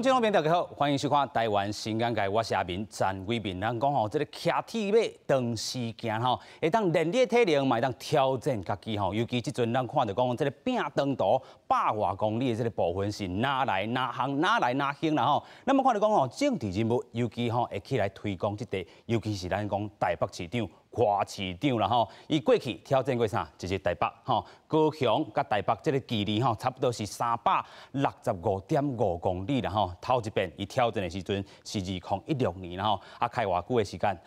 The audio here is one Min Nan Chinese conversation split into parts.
乡亲朋友大家好，歡迎收看《台灣新眼界》，我是阿明詹偉民。咱講吼，這个騎鐵馬長時間吼，會當練你的體能，嘛會當挑戰家己吼。尤其這陣咱看著講，這个拼長途百外公里的這个部分是哪來哪行，哪來哪行啦吼。咱嘛看著講吼，政治人物尤其吼會起來推廣這塊，尤其是咱講台北市長。柯市長啦吼，伊過去挑戰過啥？就是台北吼，高雄佮台北這个距離吼，差不多是365.5公里啦吼。頭一遍伊挑戰的時陣是2016年啦吼，啊開偌久的時間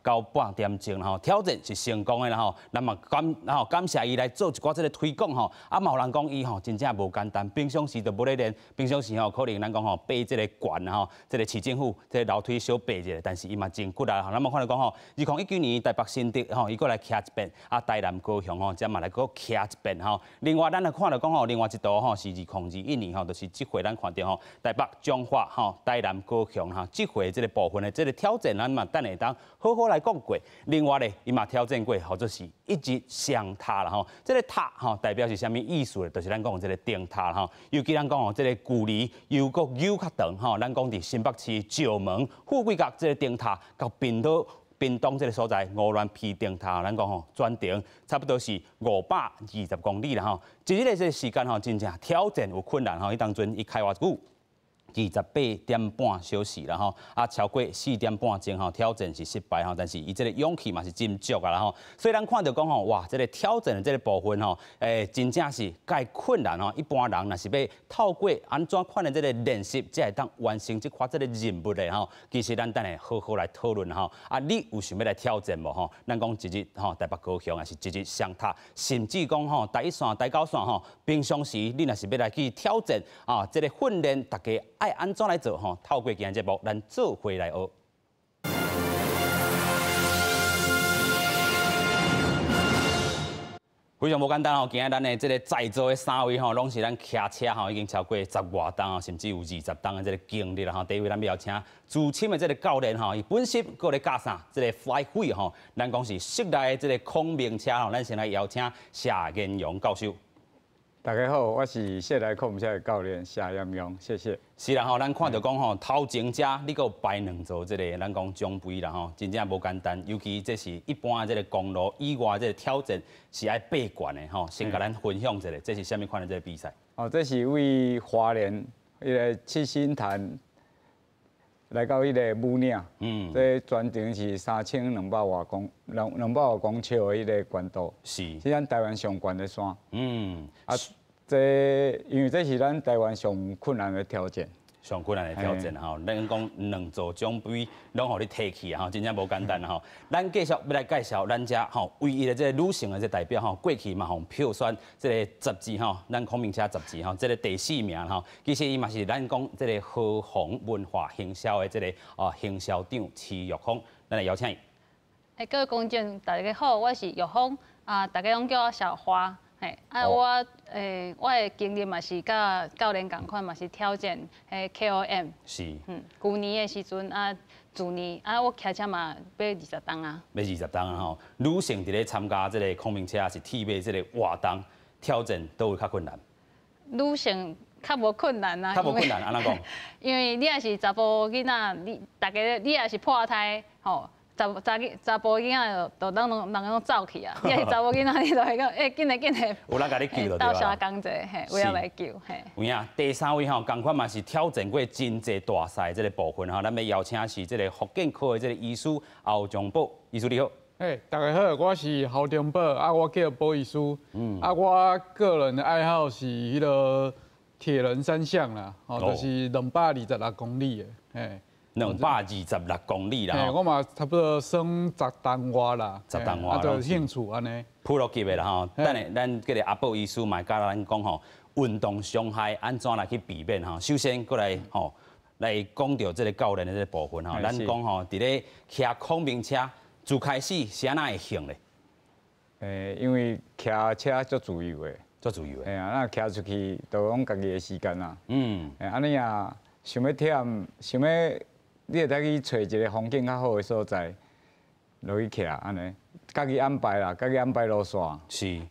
？19半點鐘吼，挑戰是成功的啦吼，咱嘛感然後感謝伊來做一寡這个推廣吼，啊嘛有人講伊吼真正無簡單，平常時就無咧練，平常時吼可能咱講吼爬這个懸吼，這个市政府這个樓梯小爬一下，但是伊嘛真骨力吼。咱嘛看著講吼，2019年台北新竹吼，伊閣來騎一遍，啊台南高雄吼，才嘛來閣騎一遍吼。另外咱來看著講吼，另外一途吼是2021年吼，就是這回咱看著吼台北彰化吼，台南高雄吼，這回這个部分的這个挑戰，咱嘛等下當好好來講過。另外咧，伊嘛挑戰過，號做是一日雙塔啦吼。這个塔吼代表是啥物意思咧？就是咱講這个燈塔吼。尤其咱講吼，這个距離又閣又較長吼。咱講佇新北市石門富貴角這个燈塔，到屏東屏東這个所在鵝鑾鼻燈塔，咱講吼全程差不多是520公里啦吼。一日的這个時間吼，真正挑戰有困難吼。彼當陣伊開偌久？28點半小時啦吼，啊超過4點半鐘吼，挑戰是失敗吼，但是伊這个勇氣嘛是真足啊啦吼。所以咱看著講吼，哇，這个挑戰的這个部分吼，真正是蓋困難吼。一般人若是欲透過按怎款的這个練習，才會當完成這款這个任務的吼。其實咱等下好好來討論吼。啊，你有想欲來挑戰無吼？咱講一日吼台北高雄，抑是一日雙塔，甚至講吼台一線、台九線吼，平常時你若是欲來去挑戰啊，這个訓練大家愛按怎來做吼？透過今日節目，咱做伙來學。非常無簡單哦！今日咱的這个在座的三位吼，攏是咱騎車吼，已經超過十外冬，甚至有20冬的這个經歷啦吼。第一位，咱欲邀請資深的這个教練吼，伊本身閣咧駕啥？這个 Flywheel 吼，咱講是室內的這个孔明車吼。咱先來邀請謝延陽教授。大家好，我是室內孔明車的教練謝延陽，謝謝。是啦吼，咱看著講吼，頭前遮你閣有排兩座這个，咱講獎盃啦吼，真正無簡單。尤其這是一般這个公路以外這个挑戰是愛爬懸的吼。先共咱分享一下，這是啥物款的這个比賽？哦，這是位花蓮彼个七星潭來到彼个武嶺，這全程是3200外公尺的彼个懸度，是咱台灣上懸的山。啊，這因為這是咱台灣上困難的挑戰，上困難的挑戰吼。咱講兩座獎盃攏予你提去吼，真正無簡單吼。咱繼續欲來介紹咱遮吼唯一的這个女性的這代表吼，過去嘛予票選這个雜誌吼，咱孔明車雜誌吼，這个第四名吼。其實伊嘛是咱講這个和鴻文化行銷的這个哦行銷長徐玉芳，咱來邀請伊。欸，各位觀眾大家好，我是玉芳，啊，大家攏叫我小花。嘿，啊，我我的經歷嘛是佮教練仝款，嘛是挑戰彼 KOM。舊年的時陣啊，自年啊，我騎車嘛欲20冬啊。欲20冬啊吼！女性佇咧參加這个孔明車是鐵馬這个活動挑戰，佗位較困難？女性較無困難啊。較無困難，按怎講？因為你若是查埔囡仔，你逐家你若是破胎吼。查查查埔囡仔就攏攏人攏走去啊！你若是查某囡仔，你就會講，欸，緊來緊來。有人共你救就對鬥相共者，嘿，有人來救，嘿。有影，第三位吼，仝款嘛是挑戰過真濟大賽這个部分吼，咱欲邀請是這个復健科的這个醫師侯忠寶，醫師你好。嘿，大家好，我是侯忠寶，啊，我叫寶醫師。啊，我個人的愛好是彼个鐵人三項啦，吼，就是226公里的，嘿。226公里啦，我嘛差不多算十冬外啦，十冬外，啊，就興趣按呢。 Pro 級的啦吼，等下咱這个阿寶醫師嘛會教咱講吼，運動傷害按怎來去避免吼。首先閣來吼來講著這个教練的這个部分吼，咱講吼，佇咧騎孔明車自開始是按怎會興咧？因為騎車足自由的，足自由的。嘿啊，咱騎出去都攏家己的時間啦。按呢啊，想欲忝，想欲。你會使去揣一个風景較好的所在，落去騎按呢，家己安排啦，家己安排路線。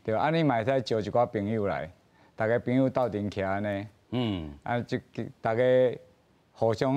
對，按呢嘛會使招一寡朋友來，逐家朋友鬥陣騎按呢。啊，這逐家互相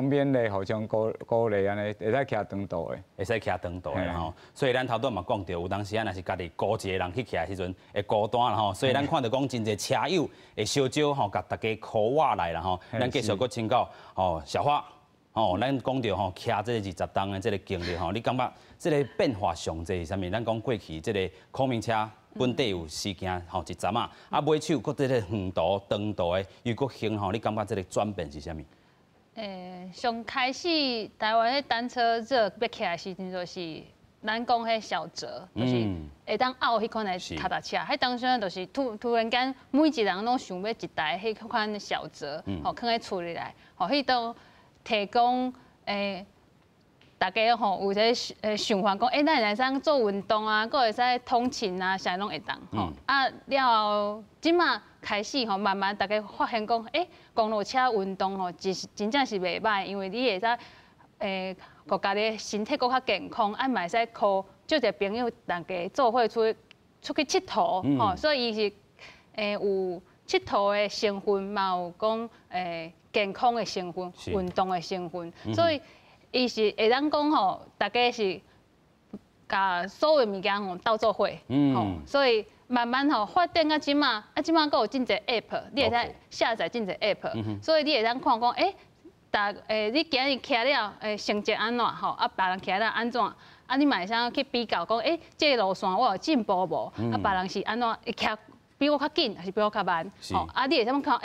勉勵，互相鼓勵按呢，會使騎長途的。會使騎長途的吼，所以咱頭拄嘛講著，有當時啊，若是家己孤一個人去騎的時陣，會孤單啦吼。所以咱看著講真濟車友會相招吼，共大家 call 我來啦吼。咱繼續閣請教吼小花吼，咱講著吼騎這個20重的這個經歷吼，你感覺這個變化上濟是啥物？咱講過去這個孔明車本底有時間吼一站仔，啊尾手閣這個遠途長途的又閣興吼，你感覺這個轉變是啥物？上開始台灣彼單車熱欲起來時陣，就是咱講彼小折，就是會當拗彼款的跤踏車。彼當時就是突然間，每一人攏想欲一台彼款小折，吼，囥佇厝裡內，吼，彼都提供大家吼有這個想法講，咱會使做運動啊，閣會使通勤啊，啥攏會當吼。啊，了後這馬開始吼，慢慢大家發現講，公路車運動吼，真是真正是袂䆀，因為你會使閣家己身體閣較健康，啊嘛會使靠借一個朋友，大家做伙出去𨑨迌，吼，所以伊是有𨑨迌的成分，嘛有講健康的成分、運動的成分，所以伊是會當講吼，大家是共所有物件吼鬥做伙，吼，所以慢慢吼發展到這馬，啊這馬閣有真濟 app，你會使下載真濟 app，所以你會當看講，逐你今日騎了，成績按怎吼？啊，別人騎了按怎？啊，你嘛會使去比較講，這個路線我有進步無？啊，別人是按怎？會騎比我較緊，還是比我較慢？吼，啊，你會使看，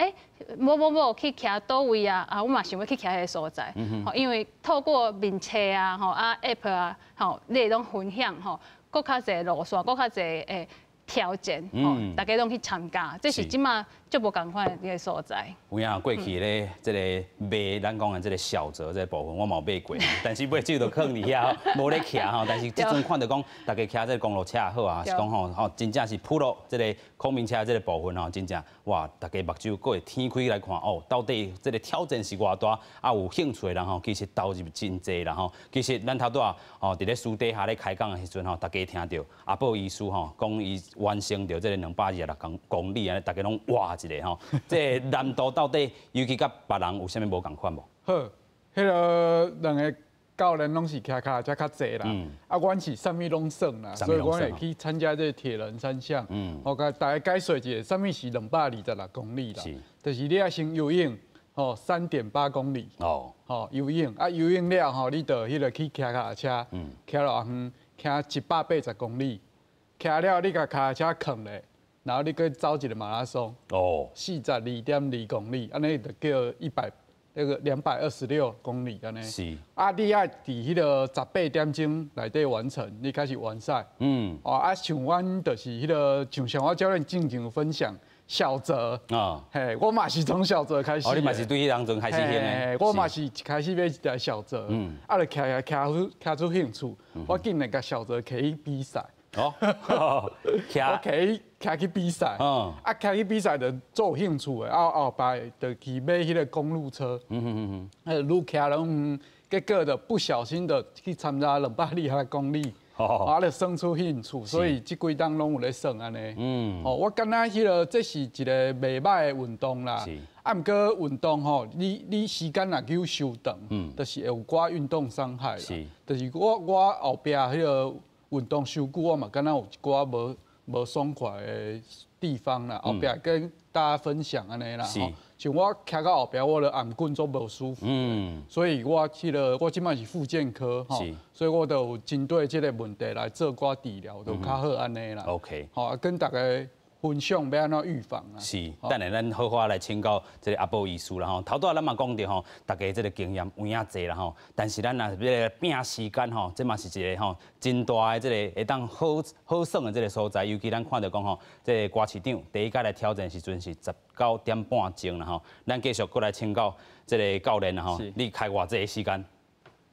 某某某去騎佗位啊？啊，我嘛想欲去騎彼个所在。吼，因為透過面冊啊，吼啊 app 啊，吼，你會當分享吼，閣較濟路線，閣較濟挑戰，吼，大家攏去參加，這是這馬足無仝款的一个所在。有影過去咧，這個買咱講的這個小折這個部分，我嘛有買過，但是尾手就囥佇遐，無咧騎吼。但是這陣看著講，大家騎這個公路車也好啊，是講吼吼，真正是普羅這個孔明車這個部分吼，真正哇，大家目睭閣會天開來看哦，到底這個挑戰是偌大啊？有興趣的人吼，其實投入真濟啦吼。其實咱頭拄仔吼，佇咧私底下咧開講的時陣吼，大家聽著阿寶醫師吼講伊完成著這個226公里啊，大家攏哇一下吼。這個難度到底，尤其佮別人有啥物無仝款無？好，彼个兩个教練攏是騎跤踏車較濟啦，啊，阮是啥物攏算啦，所以阮會去參加這個鐵人三項。我共大家解說一下，啥物是226公里啦？就是你愛先游泳，吼，3.8公里。哦，吼，游泳啊，游泳了吼，你就彼个去騎跤踏車，騎偌遠，騎180公里，騎了你共跤踏車囥咧，然後你閣走一个馬拉松，哦，42.2公里，按呢就叫一百那个226公里按呢。啊，你愛佇彼个18點鐘內底完成，你開始完賽。哦，啊，像阮就是彼个像小花教練進前分享小折啊，嘿，我嘛是從小折開始。哦，你嘛是對彼當陣開始興的。我嘛是一開始買一台小折，啊，就騎騎騎出興趣，我竟然共小折騎去比賽。哦，我騎騎去比賽，啊，騎去比賽就足有興趣的，啊後擺就去買彼个公路車，愈騎愈遠，結果就不小心就去參加226公里，啊，就耍出興趣，所以這幾冬攏有咧耍按呢。哦，我感覺彼个這是一个袂䆀的運動啦。啊，毋過運動吼，你時間若久傷長，就是會有寡運動傷害啦。就是我後壁彼个運動傷久，我嘛感覺有一寡無爽快的地方啦，後壁跟大家分享按呢啦。像我騎到後壁，我的頷頸足無舒服，所以我彼个我這擺是復健科吼，所以我就有針對這个問題來做寡治療，就較好按呢啦。 好，跟大家分享欲按怎預防啊。是，等下咱好好來請教這个阿寶醫師啦吼。頭拄仔咱嘛講著吼，大家這个經驗有影濟啦吼，但是咱若是欲拼時間吼，這嘛是一個吼真大的這个會當好好耍的這个所在。尤其咱看著講吼，這个郭市長第一擺來挑戰時陣是19點半鐘啦吼。咱繼續閣來請教這个教練啦吼，你開偌濟時間？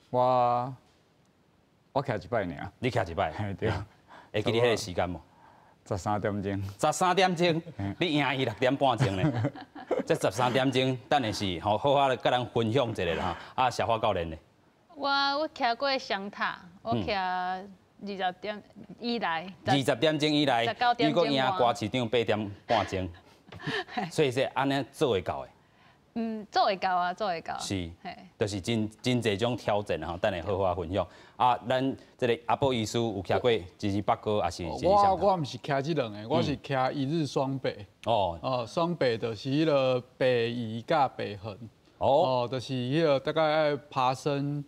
我騎一擺爾。你騎一擺？對。會記得彼个時間無？ 13點鐘。 13點鐘，你贏伊6點半鐘呢？這13點鐘，等下是吼好好來佮咱分享一下啦。啊，小花教練呢？我騎過雙塔，我騎20點以內。 20點鐘以內，你閣贏郭市長8點半鐘，所以說按呢做會到的。嗯，做會到啊，做會到。是，就是真真濟種挑戰吼，等下好好分享。啊，咱這个阿寶醫師有騎過一日北高，抑是？我毋是騎這兩个，我是騎一日雙北。哦哦，雙北就是彼个北宜佮北橫。哦，就是彼个大概愛爬升，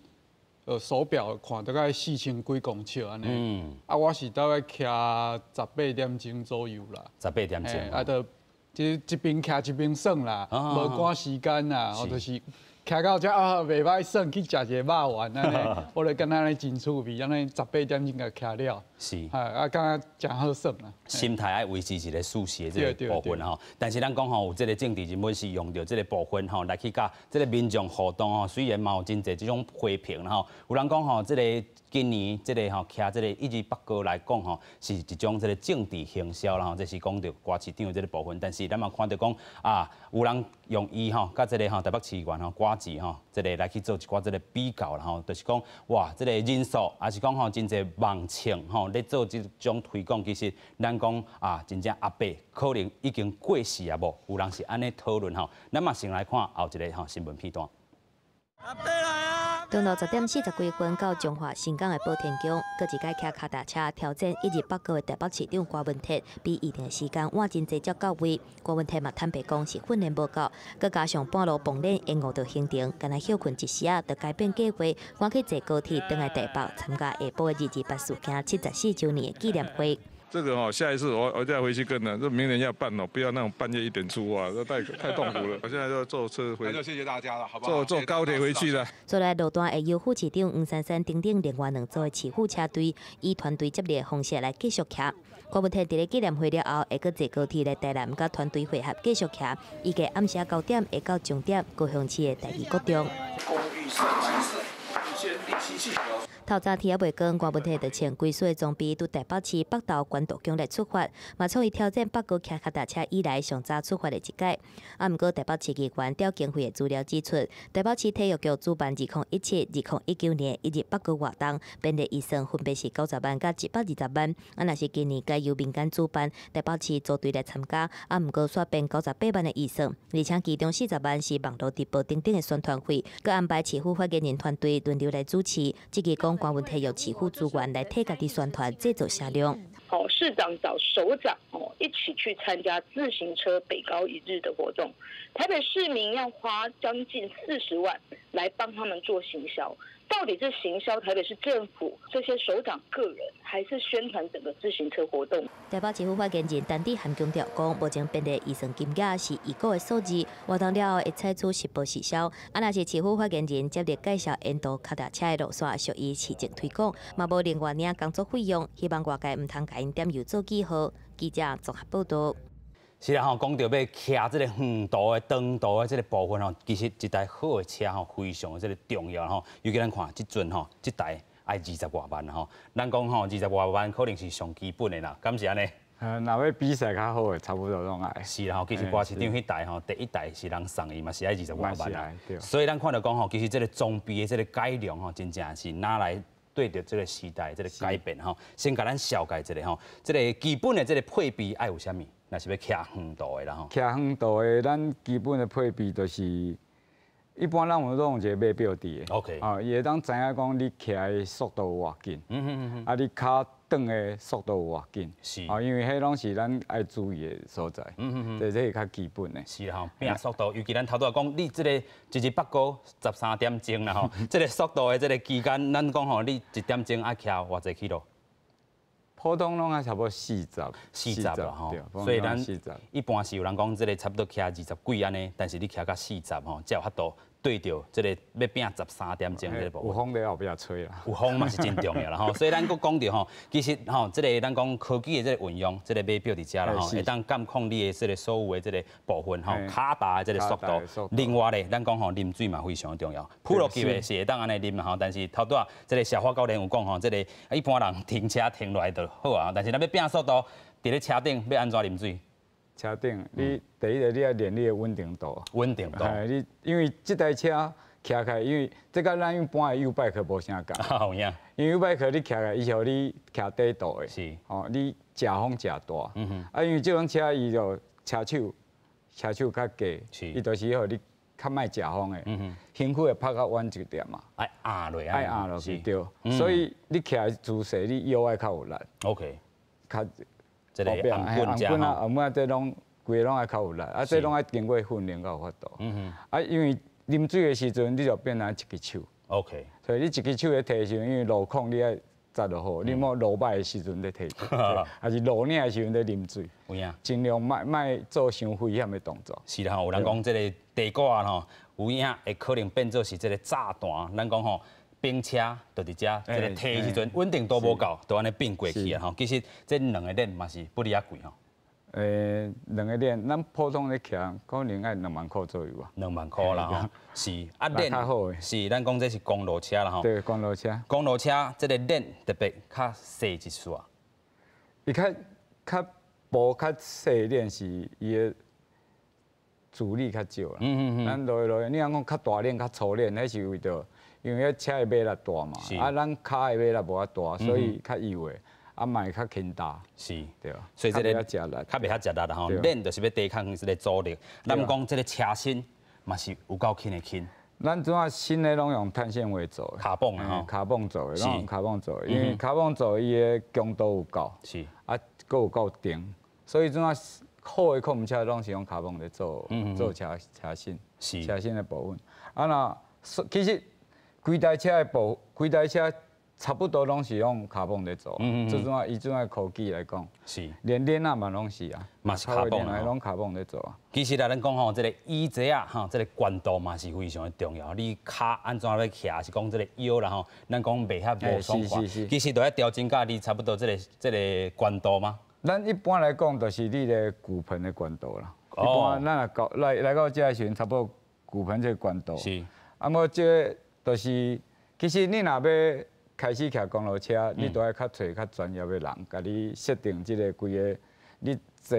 手錶看大概4000幾公尺按呢。啊，我是大概騎18點鐘左右啦。18點鐘。啊，就這一邊騎一邊耍啦，無趕時間啦，哦，就是騎到遮啊，袂歹耍，去食一个肉圓按呢，我就感覺按呢真趣味，按呢18點鐘共騎了。啊，感覺誠好耍啦。心態愛維持一个舒適的這个部分吼，但是咱講吼，有這个政治人物是用著這个部分吼來去佮這个民眾互動吼，雖然嘛有真濟這種批評吼，有人講吼，這个今年這个吼騎這个一日北高來講吼，是一種這个政治行銷啦吼，這是講著歌市長的這个部分，但是咱嘛看著講啊，有人用伊吼佮這个吼台北市議員吼郭志吼，這个來去做一寡這个比較啦吼，就是講哇，這个人數抑是講吼真濟網情吼咧做這種推廣，其實咱講啊，真正阿伯可能已經過世啊無？有人是按呢討論吼，咱嘛先來看後一个吼新聞片段。阿伯來啊！中晝10點40幾分到彰化新港的寶天宮，閣一擺騎跤踏車挑戰一日北高的台北市長郭文鐵，比預定的時間晚真濟才到位。郭文鐵嘛坦白講是訓練無夠，閣加上半路蹦練延誤著行程，干焦歇睏一時仔，就改變計劃，趕去坐高鐵轉來台北參加下晡的二二八事件74週年的紀念會。這個哦，下一次我再回去跟了，這明年要辦哦，不要那種半夜1點出發，這太痛苦了。我現在就坐車回，那就謝謝大家了，好不好？坐高鐵回去了。所來路段會由副市長黃珊珊等等另外兩組的市府車隊，以團隊接力的方式來繼續騎。郭文鐵佇咧紀念會了後，會閣坐高鐵來台南，佮團隊會合繼續騎。預計暗時9點會到終點高雄市的第二國中。透早天猶未光，郭文鐵就穿規束的裝備，對台北市北投關渡宮來出發，嘛創伊挑戰北高騎跤踏車以來上早出發的一擺。啊，毋過台北市議員調經費的資料指出，台北市體育局主辦2017、2019年一日北高活動，編列預算分別是90萬佮120萬。啊，若是今年改由民間主辦，台北市組隊來參加，啊，毋過煞編98萬的預算，而且其中40萬是網路直播等等的宣傳費，閣安排市府發言人團隊輪流來主持。這個講郭文鐵用市府資源來替家己宣傳，製造聲量。哦，市長找首長哦一起去參加自行車北高一日的活動，台北市民要花將近40萬來幫他們做行銷，到底是行銷台北市政府這些首長個人，還是宣傳整個自行車活動？台北市府發言人陳智菡強調講，目前編列預算金額是預估的數字，活動了後會採取實報實銷。啊，若是市府發言人接力介紹沿途跤踏車的路線，屬於市政推廣，嘛無另外領工作費用，希望外界毋通共𪜶點油做記號。記者綜合報導。是啊吼，講著欲騎這个遠途的長途的這个部分吼，其實一台好的車吼，非常的這个重要吼。尤其咱看這陣吼，這台愛20外萬吼。咱講吼，20外萬可能是上基本的啦，敢是按呢？若欲比賽較好的，差不多攏愛。是啦吼，其實歌市長彼台吼，第一台是人送伊嘛，是愛20外萬啦。所以咱看著講吼，其實這个裝備的這个改良吼，真正是拿來對著這个時代這个改變吼。先共咱紹介一下吼，這个基本的這个配備愛有啥物？若是欲騎遠途的啦吼。騎遠途的，咱基本的配備就是，一般咱有攏有一個碼錶佇的。 啊，伊會當知影講你騎的速度有偌緊。啊，你跤轉的速度有偌緊。啊，因為彼攏是咱愛注意的所在。這是較基本的。是啦吼，拼速度，尤其咱頭拄仔講，你這个一日北高13點鐘啦吼，這个速度的這个期間，咱講吼，你一點鐘愛騎偌濟 kilo？普通攏愛差不多四十，四十啦吼，所以咱一般是有人講這个差不多騎20幾按呢，但是你騎到四十吼，才有法度對著這个欲拼13點鐘這个部分。有風佇後壁吹啦，有風嘛是真重要啦吼，所以咱閣講著吼，其實吼，這个咱講科技的這个運用，這個碼錶佇遮啦吼，會當監控你的這个所有的這个部分吼，跤踏的這个速度。另外咧，咱講吼，啉水嘛非常重要。普羅級的是會當按呢啉吼，但是頭拄仔這个小花教練有講吼，這个一般人停車停落來就好啊，但是咱欲拼速度，佇咧車頂欲按怎啉水？車頂，你第一个你愛練你的穩定度。穩定度。你因為這台車騎起來，因為這佮咱一般的 YouBike 無啥仝。有影。因為 YouBike 你騎起來，伊予你騎短途的。哦，你食風誠大。啊，因為這種車伊就車手較低。伊就是予你較莫食風的，身軀會拍較彎一點嘛，愛壓落，愛壓落去對，所以你徛的姿勢，你腰愛較有力。 較這個頷頸啊，頷頸啊，這攏規个攏愛較有力，啊，這攏愛經過訓練才有法度。啊，因為啉水的時陣，你就變成一支手。 所以你一支手咧提的時陣，因為路況你愛紮就好，你莫路歹的時陣咧提，還是路領的時陣咧啉水。有影。盡量莫莫做傷危險的動作。是啦吼，有人講這個地瓜吼，有影會可能變做是這個炸彈。咱講吼，冰車就佇遮，這個提的時陣穩定度無夠，就按呢變過去啊吼。其實這兩个鏈嘛是不離仔貴吼。兩个鏈，咱普通咧騎，可能愛2萬箍左右啊。2萬箍啦吼，是啊，鏈是咱講這是公路車啦吼。對，公路車。公路車這個鏈特別較細一絲。伊較較薄較細鏈是伊的阻力較少啦。咱落落，你若講較大鏈較粗鏈，彼是為著，因為彼車的馬力大嘛，啊，咱跤的馬力無遐大，所以較幼的。啊，嘛會較輕重，是，對，所以這個較袂遐食力，較袂遐食力啦吼。鏈就是欲抵抗這個阻力。咱講這個車身嘛是有夠輕的輕。咱這馬新的攏用碳纖維做的，卡磅啊吼，卡磅做的，攏用卡磅做的，因為卡磅做伊的強度有夠，啊，閣有夠重，所以這馬好的控車攏是用卡磅來做，做車車身，車身的部分。啊若，其實規台車的部，規台車。差不多攏是用卡磅咧做，最主要以這種科技來講，連鏈仔嘛攏是啊，嘛是卡磅啊，攏卡磅咧做啊。其實來咱講吼，這個椅子啊，吼，這個懸度嘛是非常的重要。你跤按怎欲徛，是講這個腰啦吼，咱講袂遐無爽快。其實都愛調整佮你差不多這個這個懸度嗎？咱一般來講，就是你的骨盆的懸度啦。一般咱若到來來到這個時陣，差不多骨盆這個懸度。啊，無這個就是，其實你若欲開始騎公路車，你都愛較揣較專業的人，共你設定這個規個你坐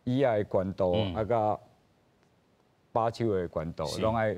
椅仔的懸度，啊，佮把手的懸度，攏愛。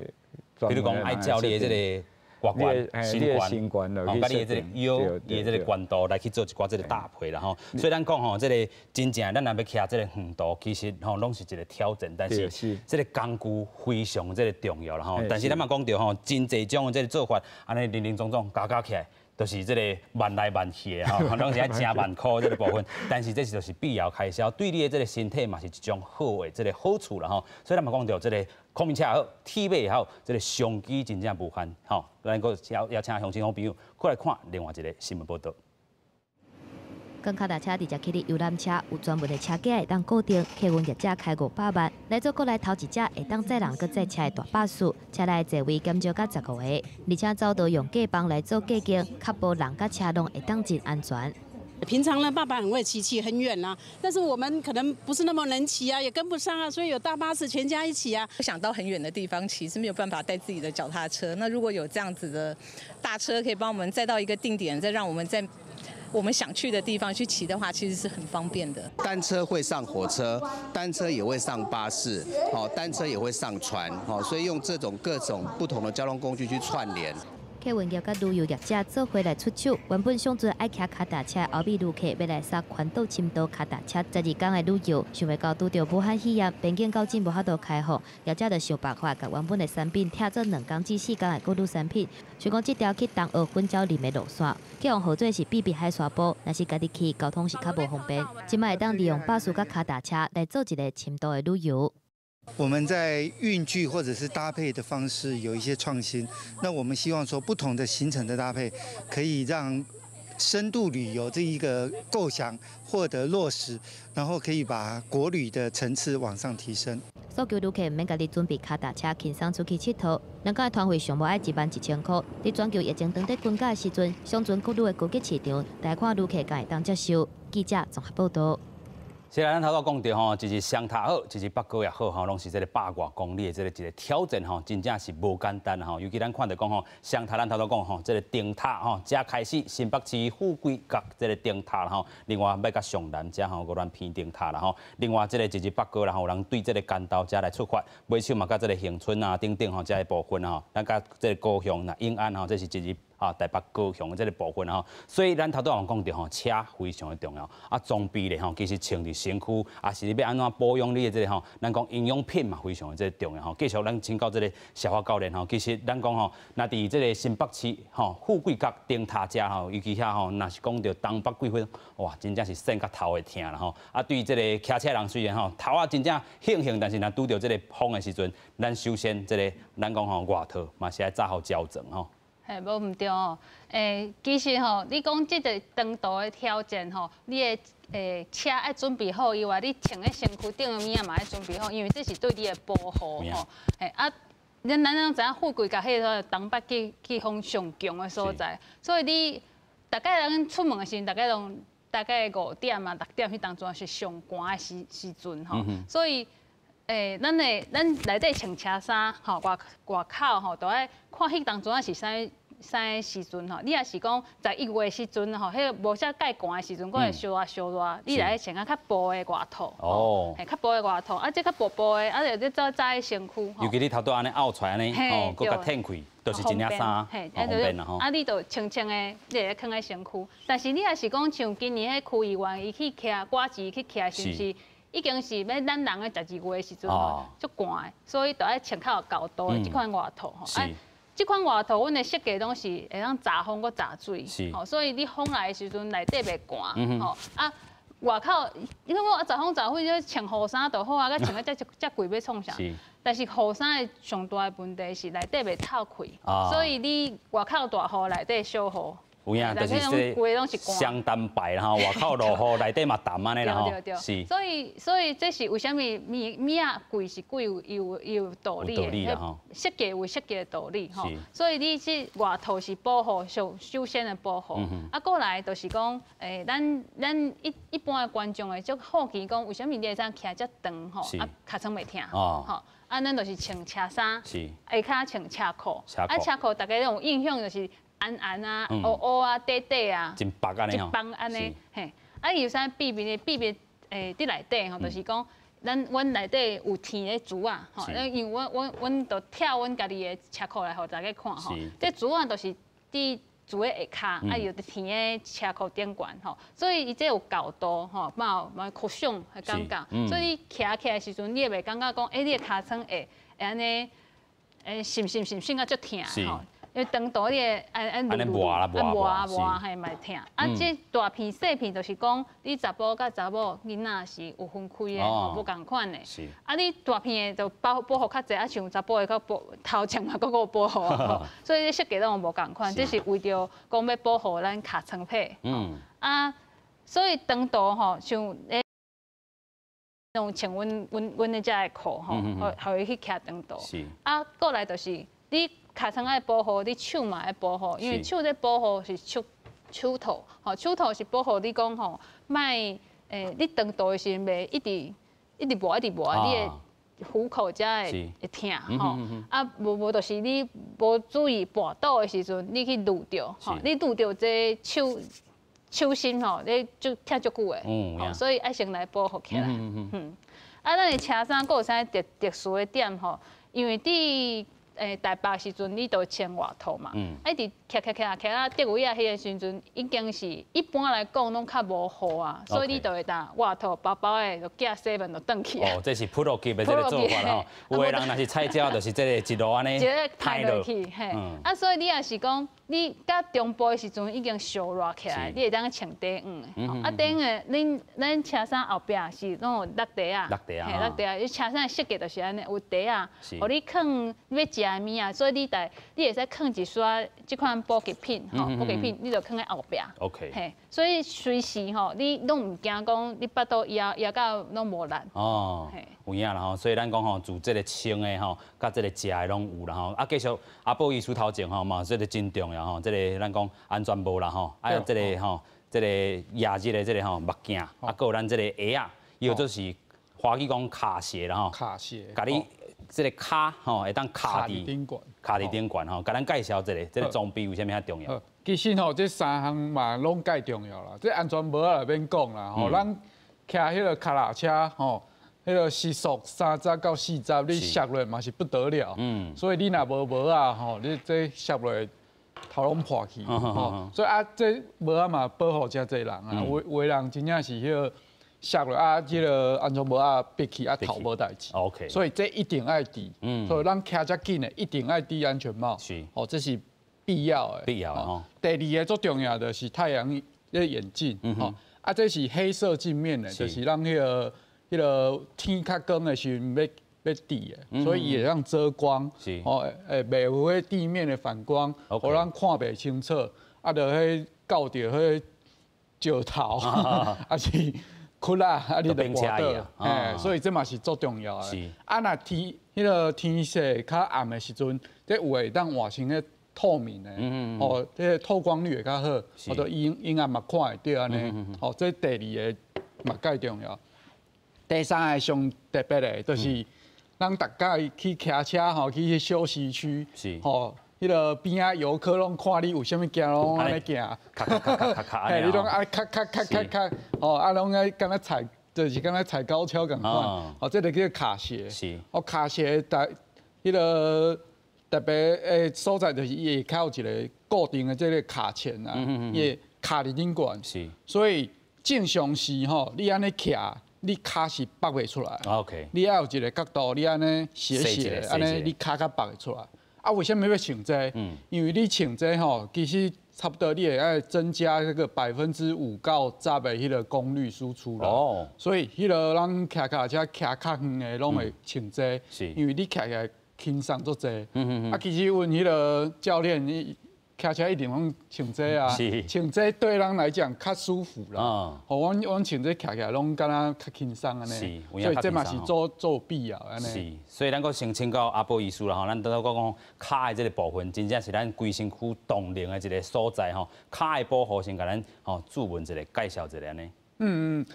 比如講愛照你的這個外觀、身懸，吼，佮你的這個腰、你的這個懸度來去做一寡這個搭配啦吼。所以咱講吼，這個真正咱若欲騎這個遠途，其實吼攏是一個挑戰，但是這個工具非常這個重要啦吼。但是咱嘛講著吼，真濟種的這個做法，按呢林林總總加加起來，就是這個萬來萬去的吼，攏是愛成萬箍這個部分。但是這是就是必要開銷，對你的這個身體嘛是一種好的這個好處啦吼。所以咱嘛講著這個孔明車也好，鐵馬也好，這個商機真正無限吼。咱閣邀邀請鄉親好朋友過來看另外一個新聞報導。跟跤踏車直接去的遊覽車，有專門的車架會當固定，客運業者開500萬來做國內頭一隻會當載人閣載車的大巴士，車內座位減少到15個，而且走道用隔板來做隔間，確保人佮車攏會當真安全。平常呢，爸爸很會騎，騎很遠啊，但是我們可能不是那麼能騎啊，也跟不上啊，所以有大巴士全家一起啊。不想到很遠的地方騎，是沒有辦法帶自己的腳踏車。那如果有這樣子的大車，可以幫我們載到一個定點，再讓我們在我們想去的地方去騎的話，其實是很方便的。單車會上火車，單車也會上巴士，哦，單車也會上船，哦，所以用這種各種不同的交通工具去串聯。客運業佮旅遊業者做伙來出手，原本上陣愛騎跤踏車的歐美旅客，欲來搭環島深度跤踏車12工的旅遊，想袂到拄著武漢肺炎，邊境到今無法度開放，業者就想辦法，共原本的產品拆做2工至4工的過路產品。想講這條去東澳粉蕉林的路線，去予號做是秘密海沙埔，若是家己去，交通是較無方便。這擺會當利用巴士佮跤踏車來做一個深度的旅遊。我們在運具或者是搭配的方式有一些創新，那我們希望說不同的行程的搭配，可以讓深度旅遊這一個構想獲得落實，然後可以把國旅的層次往上提升。訴求旅客毋免家己準備跤踏車，輕鬆出去𨑨迌。兩工的團費上無愛11,000箍。佇全球疫情當咧分解的時陣，上全國旅的高級市場，來看旅客敢會當接受。記者綜合報導。是啦，咱頭拄講著吼，一是雙塔好，一是北高也好吼，攏是這個百外公里的這個一個挑戰吼，真正是無簡單吼。尤其咱看著講吼，雙塔咱頭拄講吼，這個燈塔吼，遮開始新北市富貴角這個燈塔吼，另外欲到上南遮吼，鵝鑾鼻燈塔啦吼，另外這個一日北高啦吼，有人對這個關渡遮來出發，尾手嘛佮這個恆春啊等等吼，遮的部分吼，咱佮這個高雄啦、永安吼，這是一日。啊，台北高雄的這个部分吼，所以咱頭拄仔有講著吼，車非常的重要。啊，裝備咧吼，其實穿佇身軀，啊是你欲按怎保養你的這个吼，咱講營養品嘛，非常的這个重要吼。繼續咱請教這个小華教練吼，其實咱講吼，若佇這个新北市吼富貴角燈塔遮吼，尤其遐吼，若是講著東北季風，哇，真正是扇甲頭會疼啦吼。啊，對這个騎車人雖然吼頭仔真正興興，但是若拄著這个風的時陣，咱首先這个咱講吼外套嘛是愛紮好周全吼。嘿，無毋對哦。其實吼，你講這个長途的挑戰吼，你的車愛準備好以外，你穿佇身軀頂的物仔嘛愛準備好，因為這是對你的保護吼。嘿啊，咱攏知影富貴角彼个東北季風上強的所在，所以你大概咱出門的時陣，大概攏大概5點啊6點，彼當陣是上寒的時陣吼。所以咱內底穿車衫吼，外口吼，都愛看彼當陣是啥啥時陣吼。你若是講11月時陣吼，彼個無啥蓋寒的時陣，閣會燒熱燒熱，你來穿啊較薄的外套。哦。嘿，較薄的外套，啊，這較薄薄的，啊，就你走紮佇身軀。尤其你頭拄按呢拗出來按呢，吼，閣共褪開，就是一領衫，方便啦吼。啊，你就穿穿的，你會囥佇身軀。但是你若是講像今年彼區議員，伊去騎歌詞去騎，是毋是？已經是欲咱人的12月的時陣吼，足寒的，所以就愛穿較有厚度的這款外套吼。啊，這款外套阮的設計攏是會當閘風閣閘水，吼，所以你風來的時陣內底袂寒，吼啊外口，你講我閘風閘水，你穿雨衫就好啊，佮穿啊遮遮貴欲創啥？但是雨衫的上大的問題是內底袂透氣，所以你外口大雨，內底小雨。有影，就是這雙單排啦吼，外口落雨，內底嘛澹按呢啦吼，是。所以這是為啥物物物仔貴是貴有道理的，設計有設計的道理吼。所以你這外套是保護上首先的保護，啊，過來就是講，咱一般的觀眾會足好奇講，為啥物你會使騎遮長吼，啊，尻川袂疼，吼，啊，咱就是穿車衫，下跤穿車褲，啊，車褲大家攏有印象就是。紅紅啊，烏烏啊，短短啊，真薄按呢一枋按呢，嘿，啊，伊有啥秘密的？秘密佇內底吼，就是講，阮內底有天的珠仔，吼，因為阮就拆阮家己的車褲來予大家看吼，這珠仔就是佇蹛佇下跤，啊，又佇天的車褲頂懸吼，所以伊這有厚度吼，嘛有曲爽的感覺，所以你騎起來時陣，你會袂感覺講，你的尻川會按呢，閃閃閃閃啊足疼吼。因為長途你會按按磨啦磨磨啊磨，嘿嘛會疼。啊，這大片細片就是講，你查埔佮查某囡仔是有分開的，無仝款的。啊，你大片的就保護較濟，啊像查埔的閣保頭前嘛閣閣有保護，所以設計攏無仝款。這是為著講欲保護咱尻川皮。啊，所以長途吼，像用穿阮的這个褲吼，予伊去騎長途。啊，過來就是你。尻川愛保護，你手嘛愛保護，因為手咧保護是手套，吼，手套是保護你講吼，莫你長途的時陣袂一直一直磨一直磨，你的虎口才會疼吼。啊，無就是你無注意跋倒的時陣，你去揄著，吼，你揄著這手心吼，你就疼足久的，所以愛先來保護起來。啊，咱的車衫閣有啥特殊的點吼？因為佇台北時陣，你就穿外套嘛，啊，一直騎騎騎騎到竹圍仔彼个時陣，已經是一般來講攏較無雨啊，所以你就會當外套薄薄的就寄洗門就轉去。哦，這是普羅級的這个做法吼。有的人若是菜鳥，就是這个一路按呢，歹落去，嘿。啊，所以你若是講你到中部的時陣已經燒熱起來，你會當穿短黃的。啊，短的，恁咱車衫後壁是攏有落袋仔，落袋仔，嘿，落袋仔，伊車衫設計就是按呢，有袋仔，予你囥欲食的物仔，所以你會使囥一束這款補給品，吼，補給品你就囥佇後壁。 嘿，所以隨時吼，你攏毋驚講你腹肚枵枵到攏無力。哦，有影啦吼，所以咱講吼，自這个穿的吼，佮這个食的攏有啦吼。啊，繼續阿寶醫師頭前吼嘛，這个真重要吼，這个咱講安全帽啦吼，啊，這个吼，這个夜日的這个吼目鏡，啊，閣有咱這个鞋仔，伊叫做是華語講跤鞋啦吼，跤鞋，共你這个跤吼會當卡佇頂懸，卡佇頂懸吼，共咱介紹一下，這个裝備為啥物遐重要？其實吼，這三項嘛攏蓋重要啦。這安全帽仔就免講啦，吼，咱騎彼个跤踏車吼，彼个時速30到40，你摔落嘛是不得了。所以你若無帽仔吼，你這摔落頭攏破去，吼，所以啊，這帽仔嘛保護誠濟人啊，有有的人真正是彼個摔落啊，這个安全帽仔篦去啊，頭無代誌。 所以這一定愛戴。所以咱騎遮緊的，一定愛戴安全帽。哦，這是必要的。必要的吼。第二個最重要的是太陽眼鏡，吼，啊，這是黑色鏡面的，就是咱彼個天較光的時陣欲戴的，所以伊會當遮光，哦，袂有彼地面的反光，予咱看袂清楚，啊，就彼到著彼石頭，抑是窟仔，啊，你就跌倒，嘿，所以這嘛是足重要的。啊，若天彼个天色較暗的時陣，這有的會當換成彼透明的，哦，這个透光率會較好，予著陰陰暗嘛看會著按呢。哦，這第二个嘛蓋重要。第三个上特別的，就是咱逐擺去騎車吼，去休息區，吼，彼个邊仔遊客攏看你有啥物行攏按呢行，咔咔咔咔咔，嘿，你攏愛咔咔咔咔咔，吼，啊，攏愛敢若踩，就是敢若踩高蹺仝款，哦，這个叫卡鞋，哦，卡鞋特彼个特別的所在就是伊下跤有一個固定的這个卡鉗啊，伊會卡佇頂懸，所以正常時吼，你按呢騎。你跤是拔袂出來。 你愛有一个角度，你按呢斜斜，按呢你跤才拔會出來。啊，為啥物欲穿這個？因為你穿這個吼，其實差不多你會愛增加這個5%到10%的彼个功率輸出啦。所以彼个咱騎腳車騎較遠的攏會穿這個，因為你騎起來輕鬆足濟。啊，其實阮彼个教練，伊騎車一定攏穿這啊，穿這對咱來講較舒服啦。予阮阮穿這騎起來攏敢若較輕鬆按呢，所以這嘛是足足必要按呢。是，所以咱閣先請教阿寶醫師啦吼，咱拄仔講跤的這个部分，真正是咱規身軀動能的一个所在吼。跤的保護先共咱吼注文一下，介紹一下按呢。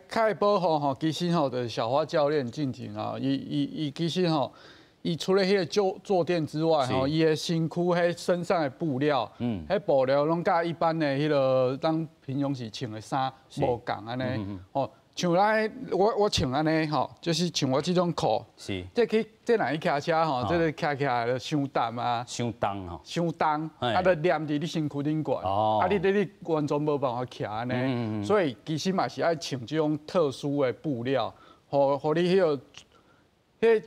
跤的保護吼，其實吼就是小花教練進前啊，伊其實吼。伊除了彼个坐墊之外，吼，伊的身軀、彼身上的布料，彼布料攏佮一般的彼个咱平常時穿的衫無仝按呢，吼，像咱我穿按呢，吼，就是像我這種褲，這去這若去騎車吼，這个騎起來就傷重啊，傷重吼，傷重，啊，就黏佇你身軀頂懸，啊，你完全無辦法騎按呢，所以其實嘛是愛穿這種特殊的布料，予你彼個，彼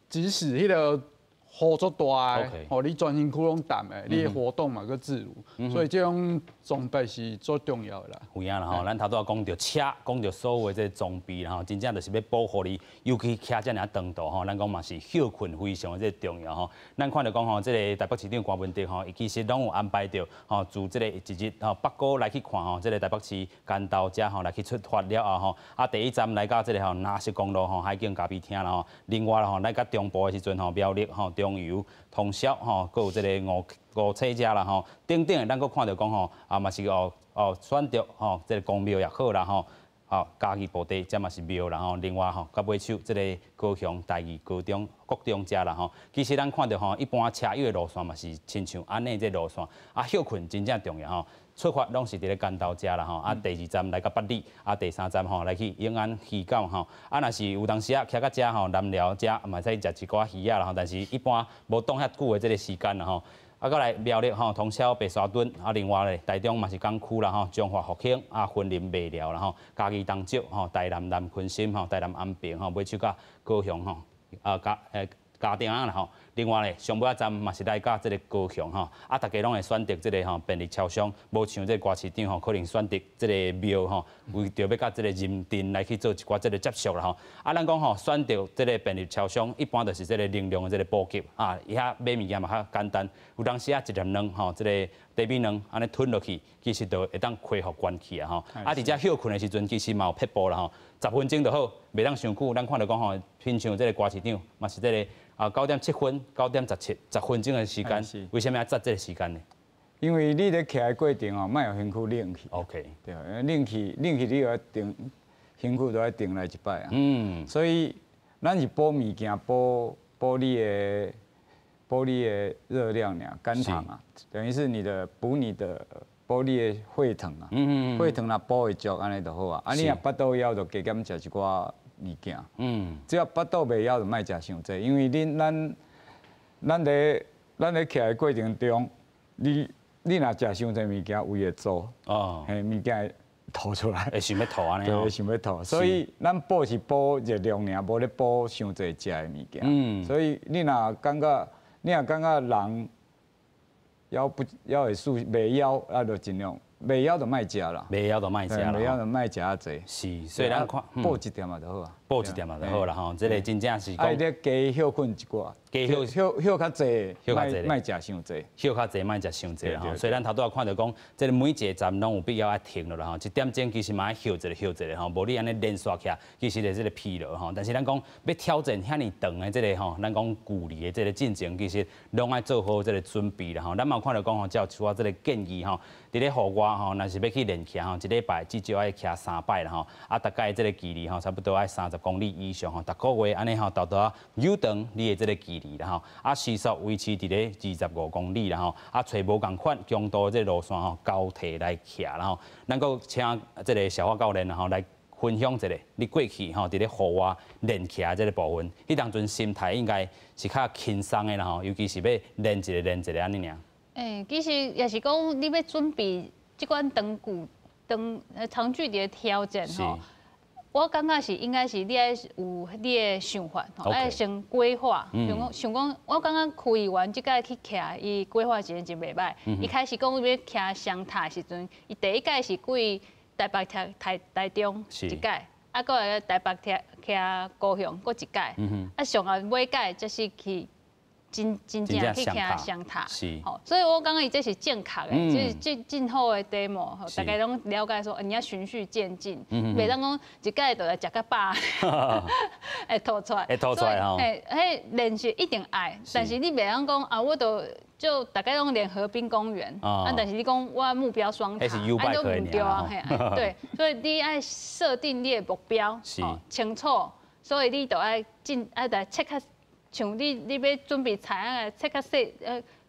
即使彼个雨足大的，予你全身軀攏澹的，你的活動嘛閣自如，所以這種裝備是足重要的啦。有影啦吼，咱頭拄仔講著車，講著所有的這个裝備啦吼，真正就是欲保護你，尤其騎遮爾仔長途吼，咱講嘛是歇睏非常的這个重要吼。咱看著講吼，這个台北市長柯文哲吼，伊其實攏有安排著吼，自這个一日吼北高來去看吼，這个台北市關渡遮吼來去出發了後吼，啊第一站來到這个吼林森公路吼海景咖啡廳啦吼，另外啦吼來到中部的時陣吼，苗栗吼中油通霄吼，閣有這个五股遮啦吼，等等的，咱閣看著講吼，啊嘛是哦哦選擇吼，這个宮廟也好啦吼，吼嘉義埔地這嘛是廟啦吼，另外吼，到尾手這个高雄大義高中國中遮啦吼，其實咱看著吼，一般車友的路線嘛是親像按呢這路線，啊歇睏真正重要吼。出發攏是佇咧關渡遮啦吼，啊第二站來到八里，啊第三站吼來去永安漁港吼，啊若是有當時啊騎到遮吼南寮遮嘛會使食一寡魚仔啦吼，但是一般無擋遐久的這个時間啦吼。啊，閣來苗栗吼，通霄白沙墩，啊，另外咧，台中嘛是港區啦吼，彰化復興啊，雲林麥寮啦吼，嘉義東石吼，台南南崑心吼，台南安平吼，尾手到高雄吼，啊嘉嘉定仔啦吼。另外咧，上尾仔站嘛是來到這个高雄吼，啊，大家攏會選擇這个吼便利超商，無像這个柯市長吼，可能選擇這个廟吼，為著欲佮這个人陣來去做一寡這个接觸啦吼。啊，咱講吼，選擇這个便利超商，一般就是這个能量的這个補給啊，伊遐買物件嘛較簡單。有當時啊，一粒卵吼，這个茶米卵按呢吞落去，其實就會當恢復元氣啊吼。啊，佇遮歇睏的時陣，其實嘛有撇步啦吼，10分鐘就好，袂當傷久。咱看著講吼，親像這个柯市長嘛是這个。啊，9點7分、9點17，10分鐘的時間，為啥物愛紮這个時間呢？因為你咧騎的過程哦，莫予身軀冷去。 對，冷去，冷去，你就愛停，身軀都愛停來一擺啊。所以，咱是補物件，補你的熱量爾，肝糖啊，等於是你的補你的補你的血糖啊。血糖若補會足，按呢就好啊。啊，你若腹肚枵，就加減食一寡物件。只要腹肚袂枵，就莫食傷濟，因為恁咱咱佇咱咧騎的過程中，你若食傷濟物件，胃會燥，嘿，物件會吐出來，會想欲吐按呢。對，會想欲吐。所以咱補是補熱量爾，無咧補傷濟食的物件。所以你若感覺人枵不枵會舒袂枵，啊，就盡量袂枵就莫食啦。袂枵就莫食啦。袂枵就莫食遐濟。是，所以咱看補一點仔就好啊。補一點仔就好啦吼，這個真正是講。啊，你加歇睏一寡，加歇歇歇較濟，歇較濟，莫食傷濟。歇較濟，莫食傷濟吼。所以咱頭拄仔看著講，這個每一個站攏有必要愛停落來吼，一點鐘其實嘛愛歇一下，歇一下吼，無你按呢連續騎，其實會這個疲勞吼。但是咱講欲挑戰遐爾長的這個吼，咱講距離的這個進程，其實攏愛做好這個準備啦吼。咱嘛有看著講吼，才有一寡這個建議吼，佇咧戶外吼，若是欲去練騎吼，一禮拜至少愛騎三擺啦吼，啊，大概這個距離吼，差不多愛30公里以上吼，逐個月按呢吼，沓沓仔扭長你的這個距離啦吼，啊，時速維持佇咧25公里啦吼，啊，揣無仝款強度的這個路線吼，交替來騎啦吼。咱閣請這個小華教練吼來分享一下，你過去吼佇咧戶外練騎這個部分，彼當陣心態應該是較輕鬆的啦吼，尤其是欲練一个練一个按呢爾。欸，其實也是講你欲準備這款長距長長距離的挑戰吼。我感覺是應該是你愛有你的想法，愛先規劃。像講，像講，我感覺區議員這擺去騎，伊規劃真真袂䆀。伊開始講欲騎雙塔的時陣，伊第一擺是過台北騎台中一擺，啊，閣來台北騎騎高雄閣一擺，啊，上後尾擺才是去真真正去騎雙塔。吼，所以我感覺伊這是正確的，這是真真好的 demo，大家攏了解說，你要循序漸進，袂當講一擺就來食較飽，會吐出來。會吐出來吼。嘿，彼練習一定愛，但是你袂當講啊，我都就大概攏練河濱公園，啊，但是你講我目標雙塔，啊，都毋對啊，嘿，對，所以你愛設定你的目標，清楚，所以你就愛進愛來切較。像你欲準備菜啊，切較細，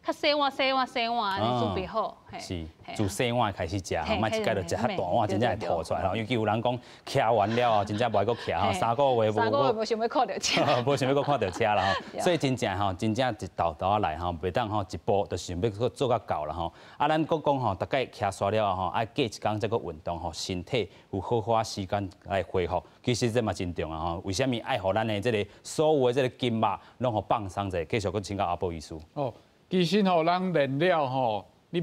較細碗細碗細碗，按呢準備好。是，自細碗開始食，莫一擺就食較大碗，真正會吐出來吼。尤其有人講騎完了後，真正無愛閣騎吼，3個月無 3個月無想欲看著車，無想欲閣看著車啦吼。所以真正吼，真正一沓沓仔來吼，袂當吼一步就想欲閣做較到啦吼。啊，咱閣講吼，逐擺騎煞了後吼，愛過一工才閣運動吼，身體有好好時間來恢復。其實這嘛真重要吼。為啥物愛予咱的這個所有的這個筋肉攏予放鬆者？繼續閣請教阿寶醫師。哦，其實吼，咱練了吼，你欲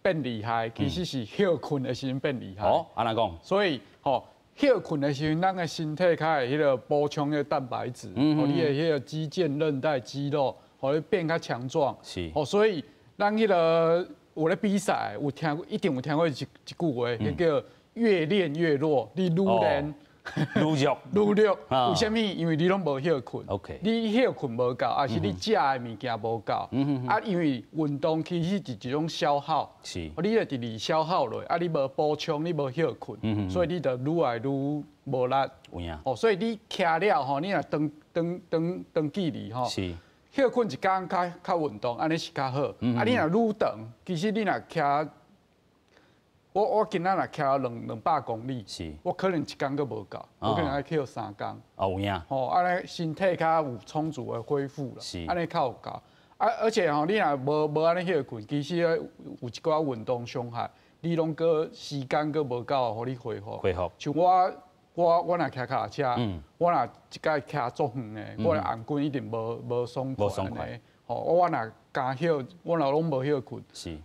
變厲害，其實是歇睏的時陣變厲害。哦，按怎講？所以吼，歇睏的時陣，咱的身體較會彼個補充彼個蛋白質，予你的彼個肌腱、韌帶、肌肉，予你變較強壯。哦，所以咱彼個有咧比賽，有聽過，一定有聽過一一句話，彼叫越練越弱，你愈練。愈弱，愈弱，為啥物？因為你攏無歇睏。 你歇睏無夠，抑是你食的物件無夠。啊，因為運動其實是一種消耗。你會直直消耗落，啊，你無補充，你無歇睏，所以你就愈來愈無力。哦，所以你騎了吼，你若長長長長距離吼，歇睏一工較較運動，按呢是較好。啊，你若愈長，其實你若騎。我今仔若騎200公里，我可能一工閣無夠，我可能愛歇三工。哦，有影。吼，按呢身體較有充足的恢復啦，按呢較有夠。啊，而且吼，你若無按呢歇睏，其實有一寡運動傷害，你攏閣時間閣無夠，予你恢復。恢復。像我若騎腳踏車，我若一擺騎足遠的，我的頷頸一定無爽快按呢。吼，我若加歇，我若攏無歇睏。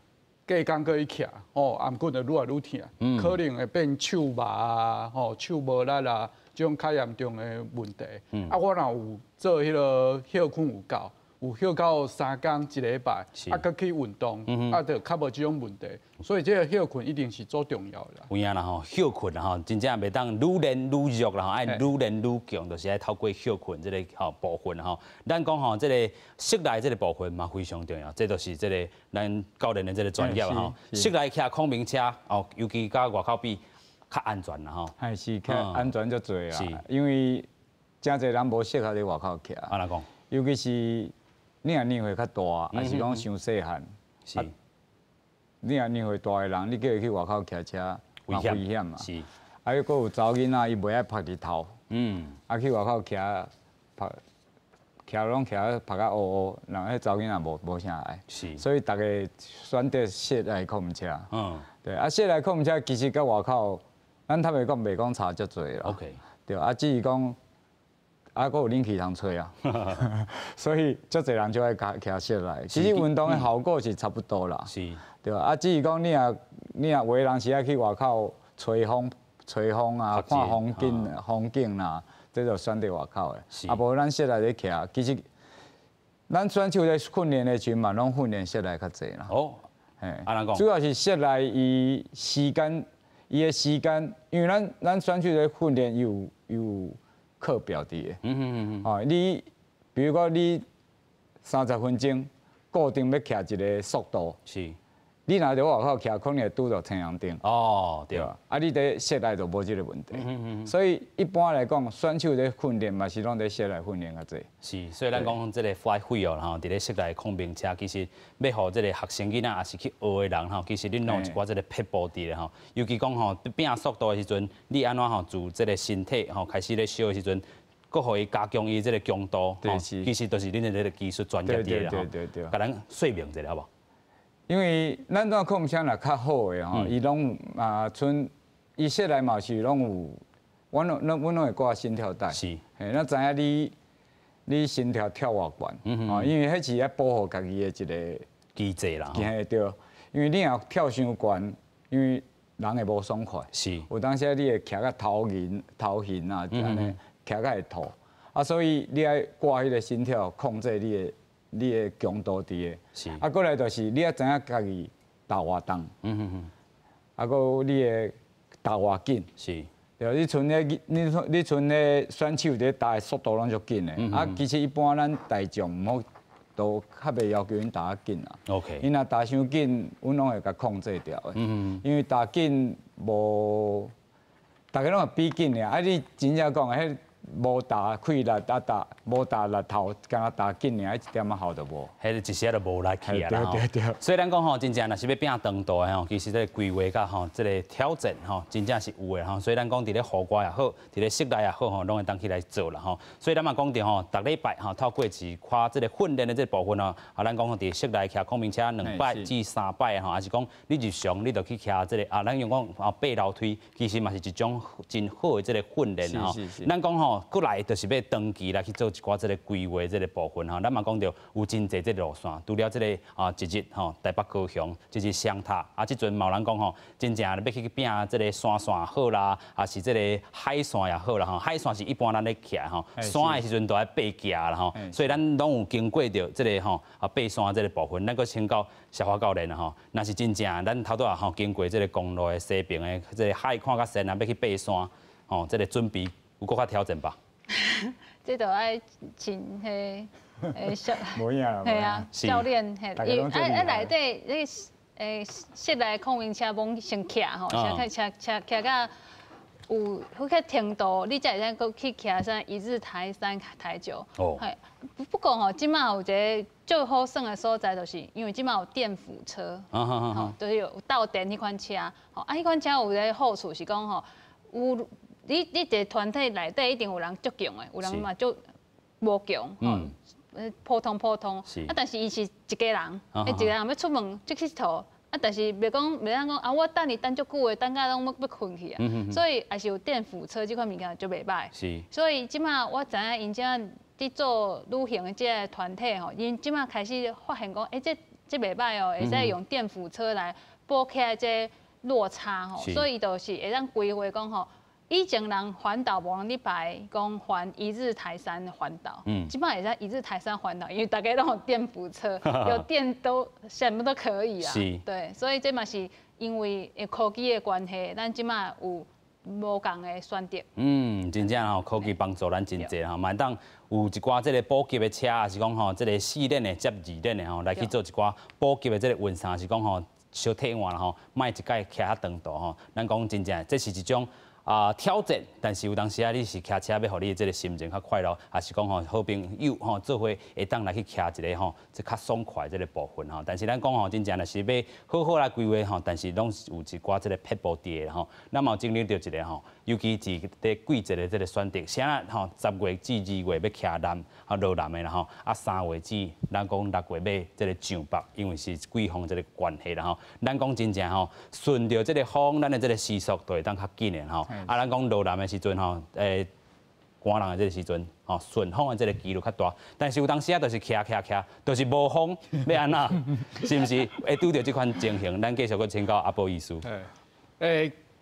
隔工閣去騎，吼，頷頸就愈來愈疼，可能會變手麻啊，吼，手無力啊，這種較嚴重的問題。啊，我若有做彼個歇睏有夠，有歇夠三工一禮拜，啊，閣去運動，啊，就較無這種問題。所以這個歇睏一定是足重要的啦。有影啦吼，歇睏啦吼，真正袂當愈練愈弱啦吼，愛愈練愈強，就是愛透過歇睏這個吼部分吼。咱講吼，這個室內這個部分嘛非常重要，這就是這個咱教練的這個專業吼。室內騎孔明車哦，尤其佮外口比較安全啦吼。係是較安全足濟啊，因為誠濟人無適合佇外口騎。按怎講？尤其是你若年歲較大，抑是講傷細漢。你若年歲大的人，你叫伊去外口騎車，嘛危險嘛。啊，閣有查某囡仔，伊袂愛曝日頭。啊，去外口騎，曝騎徛攏徛曝甲烏烏，人彼查某囡仔無啥愛。所以逐家選擇室內控車。對，啊，室內控車其實佮外口，咱坦白講袂講差足濟啦。對，啊，只是講，啊，閣有冷氣通吹啊，所以足濟人就愛騎室內。其實運動的效果是差不多啦。對，啊，只是講你若有的人是愛去外口吹風、吹風啊，看風景啦，這就選擇外口的。啊，無咱室內咧騎，其實咱選手咧訓練的時陣嘛，攏訓練室內較濟啦。嘿，按怎講？主要是室內伊時間，伊的時間，因為咱選手咧訓練有課表佇的。哦，你比如講你30分鐘固定欲騎一个速度。你若佇外口騎，可能會拄著青紅燈。啊，你佇室內就無這个問題。所以一般來講，選手咧訓練嘛是攏佇室內訓練較濟。是，所以咱講這个 fly wheel 吼，佇咧室內控冰車，其實欲予這个學生囡仔，抑是去學的人吼，其實恁攏有一寡這个撇步佇咧吼。尤其講吼，拼速度的時陣，你按怎吼自這个身體吼開始咧燒的時陣，閣予伊加強伊這个強度，其實都是恁的這个技術專業佇咧吼。共咱說明一下好無？因為咱這控車若較好的吼，伊攏啊，賰伊室內嘛是攏有，阮攏會掛心跳帶。嘿，咱知影你心跳跳偌懸，吼，因為彼是愛保護家己的一个機制啦。嘿，對，因為你若跳傷懸，因為人會無爽快。有當時你會騎甲頭暈頭暈啊，按呢騎甲會吐。啊，所以你愛掛彼个心跳，控制你的強度佇的。啊，過來就是你愛知影家己踏偌重。啊，閣你會踏偌緊。對，你賰彼你賰彼選手佇踏的速度攏足緊的。啊，其實一般咱大眾毋好都較袂要求𪜶踏較緊啦。𪜶若踏傷緊，阮攏會共控制牢的。因為踏緊無，逐家攏會比緊的。啊，你真正講，彼無踏氣力，啊踏無踏力頭，敢若踏緊爾，彼一點仔效都無。彼一時仔就無力氣啊啦。所以咱講吼，真正若是欲拼長途的吼，其實這个規劃佮吼，這个挑戰吼，真正是有的吼。所以咱講佇咧戶外也好，佇咧室內也好吼，攏會當起來做啦吼。所以咱嘛講著吼，逐禮拜吼，透過一寡這个訓練的這个部分吼，啊，咱講佇室內騎孔明車兩擺至三擺吼，抑是講你日常你就去騎這个啊，咱用講啊爬樓梯，其實嘛是一種真好的這个訓練吼。咱講吼，過來就是欲長期來去做一寡這个規劃這个部分吼。咱嘛講著有真濟這个路線，除了這个啊一日吼台北高雄，一日雙塔，啊這陣嘛有人講吼，真正欲去拼這个山線好啦，抑是這个海線也好啦吼。海線是一般咱咧騎吼，山的時陣都愛爬行啦吼。所以咱攏有經過著這个吼啊爬山這个部分，咱閣請教小華教練啦吼。若是真正咱頭拄仔吼經過這个公路的西爿的這个海看較深啊，欲去爬山吼，這个準備有閣較挑戰吧？這就愛請彼小，無影啦，嘿啊，教練嘿，伊愛內底你室內孔明車罔先騎吼，先騎車騎到有彼個程度，你才會使閣去騎啥一日台三台九。嘿，不過吼，這馬有一个最好耍的所在，就是因為這馬有電輔車，吼，就是有鬥電彼款車，吼，啊，彼款車有一个好處是講吼，有你一个團體內底一定有人足強的，有人嘛足無強，吼，普通普通，啊，但是伊是一家人，伊一个人欲出門出去𨑨迌，啊，但是袂當講啊，我等伊等足久的，等甲攏欲睏去啊，所以也是有電輔車這款物件就袂䆀。所以這馬我知影𪜶遮佇做旅行的這个團體吼，𪜶這馬開始發現講，欸，這袂䆀哦，會使用電輔車來補起來這落差吼，所以就是會當規劃講吼。以前人環島無人咧排講環一日台山環島，這擺會使一日台山環島，因為大家攏有電輔車，有電都什麼都可以啊。對，所以這嘛是因為科技的關係，咱這擺有無仝的選擇。嗯，真正吼，科技幫助咱真濟吼，嘛會當有一寡這个補給的車，抑是講吼，這个四輪的接二輪的吼，來去做一寡補給的這个運送，是講吼小替換啦吼，莫一擺騎較長途吼。咱講真正，這是一種。啊，挑戰，但是有當時啊，你是騎車欲予你這个心情較快樂，抑是講吼好朋友吼做伙會當來去騎一个吼，這較爽快這个部分吼。但是咱講吼，真正若是欲好好來規劃吼，但是攏是有一寡這个撇步佇的吼。咱嘛有整理著一个吼，尤其是佇季節的這个選擇，啥吼10月至2月欲騎南啊落南的啦吼，啊3月至咱講6月欲這个上北，因為是季風這个關係啦吼。咱講真正吼，順著這个風，咱的這个時速就會當較緊的吼。啊，咱講落南的時陣吼，寒人的這个時陣，吼順風的這个幾率較大。但是有當時啊，就是騎騎騎，就是無風，欲按怎？是毋是會拄著這款情形？咱繼續閣請教阿寶醫師。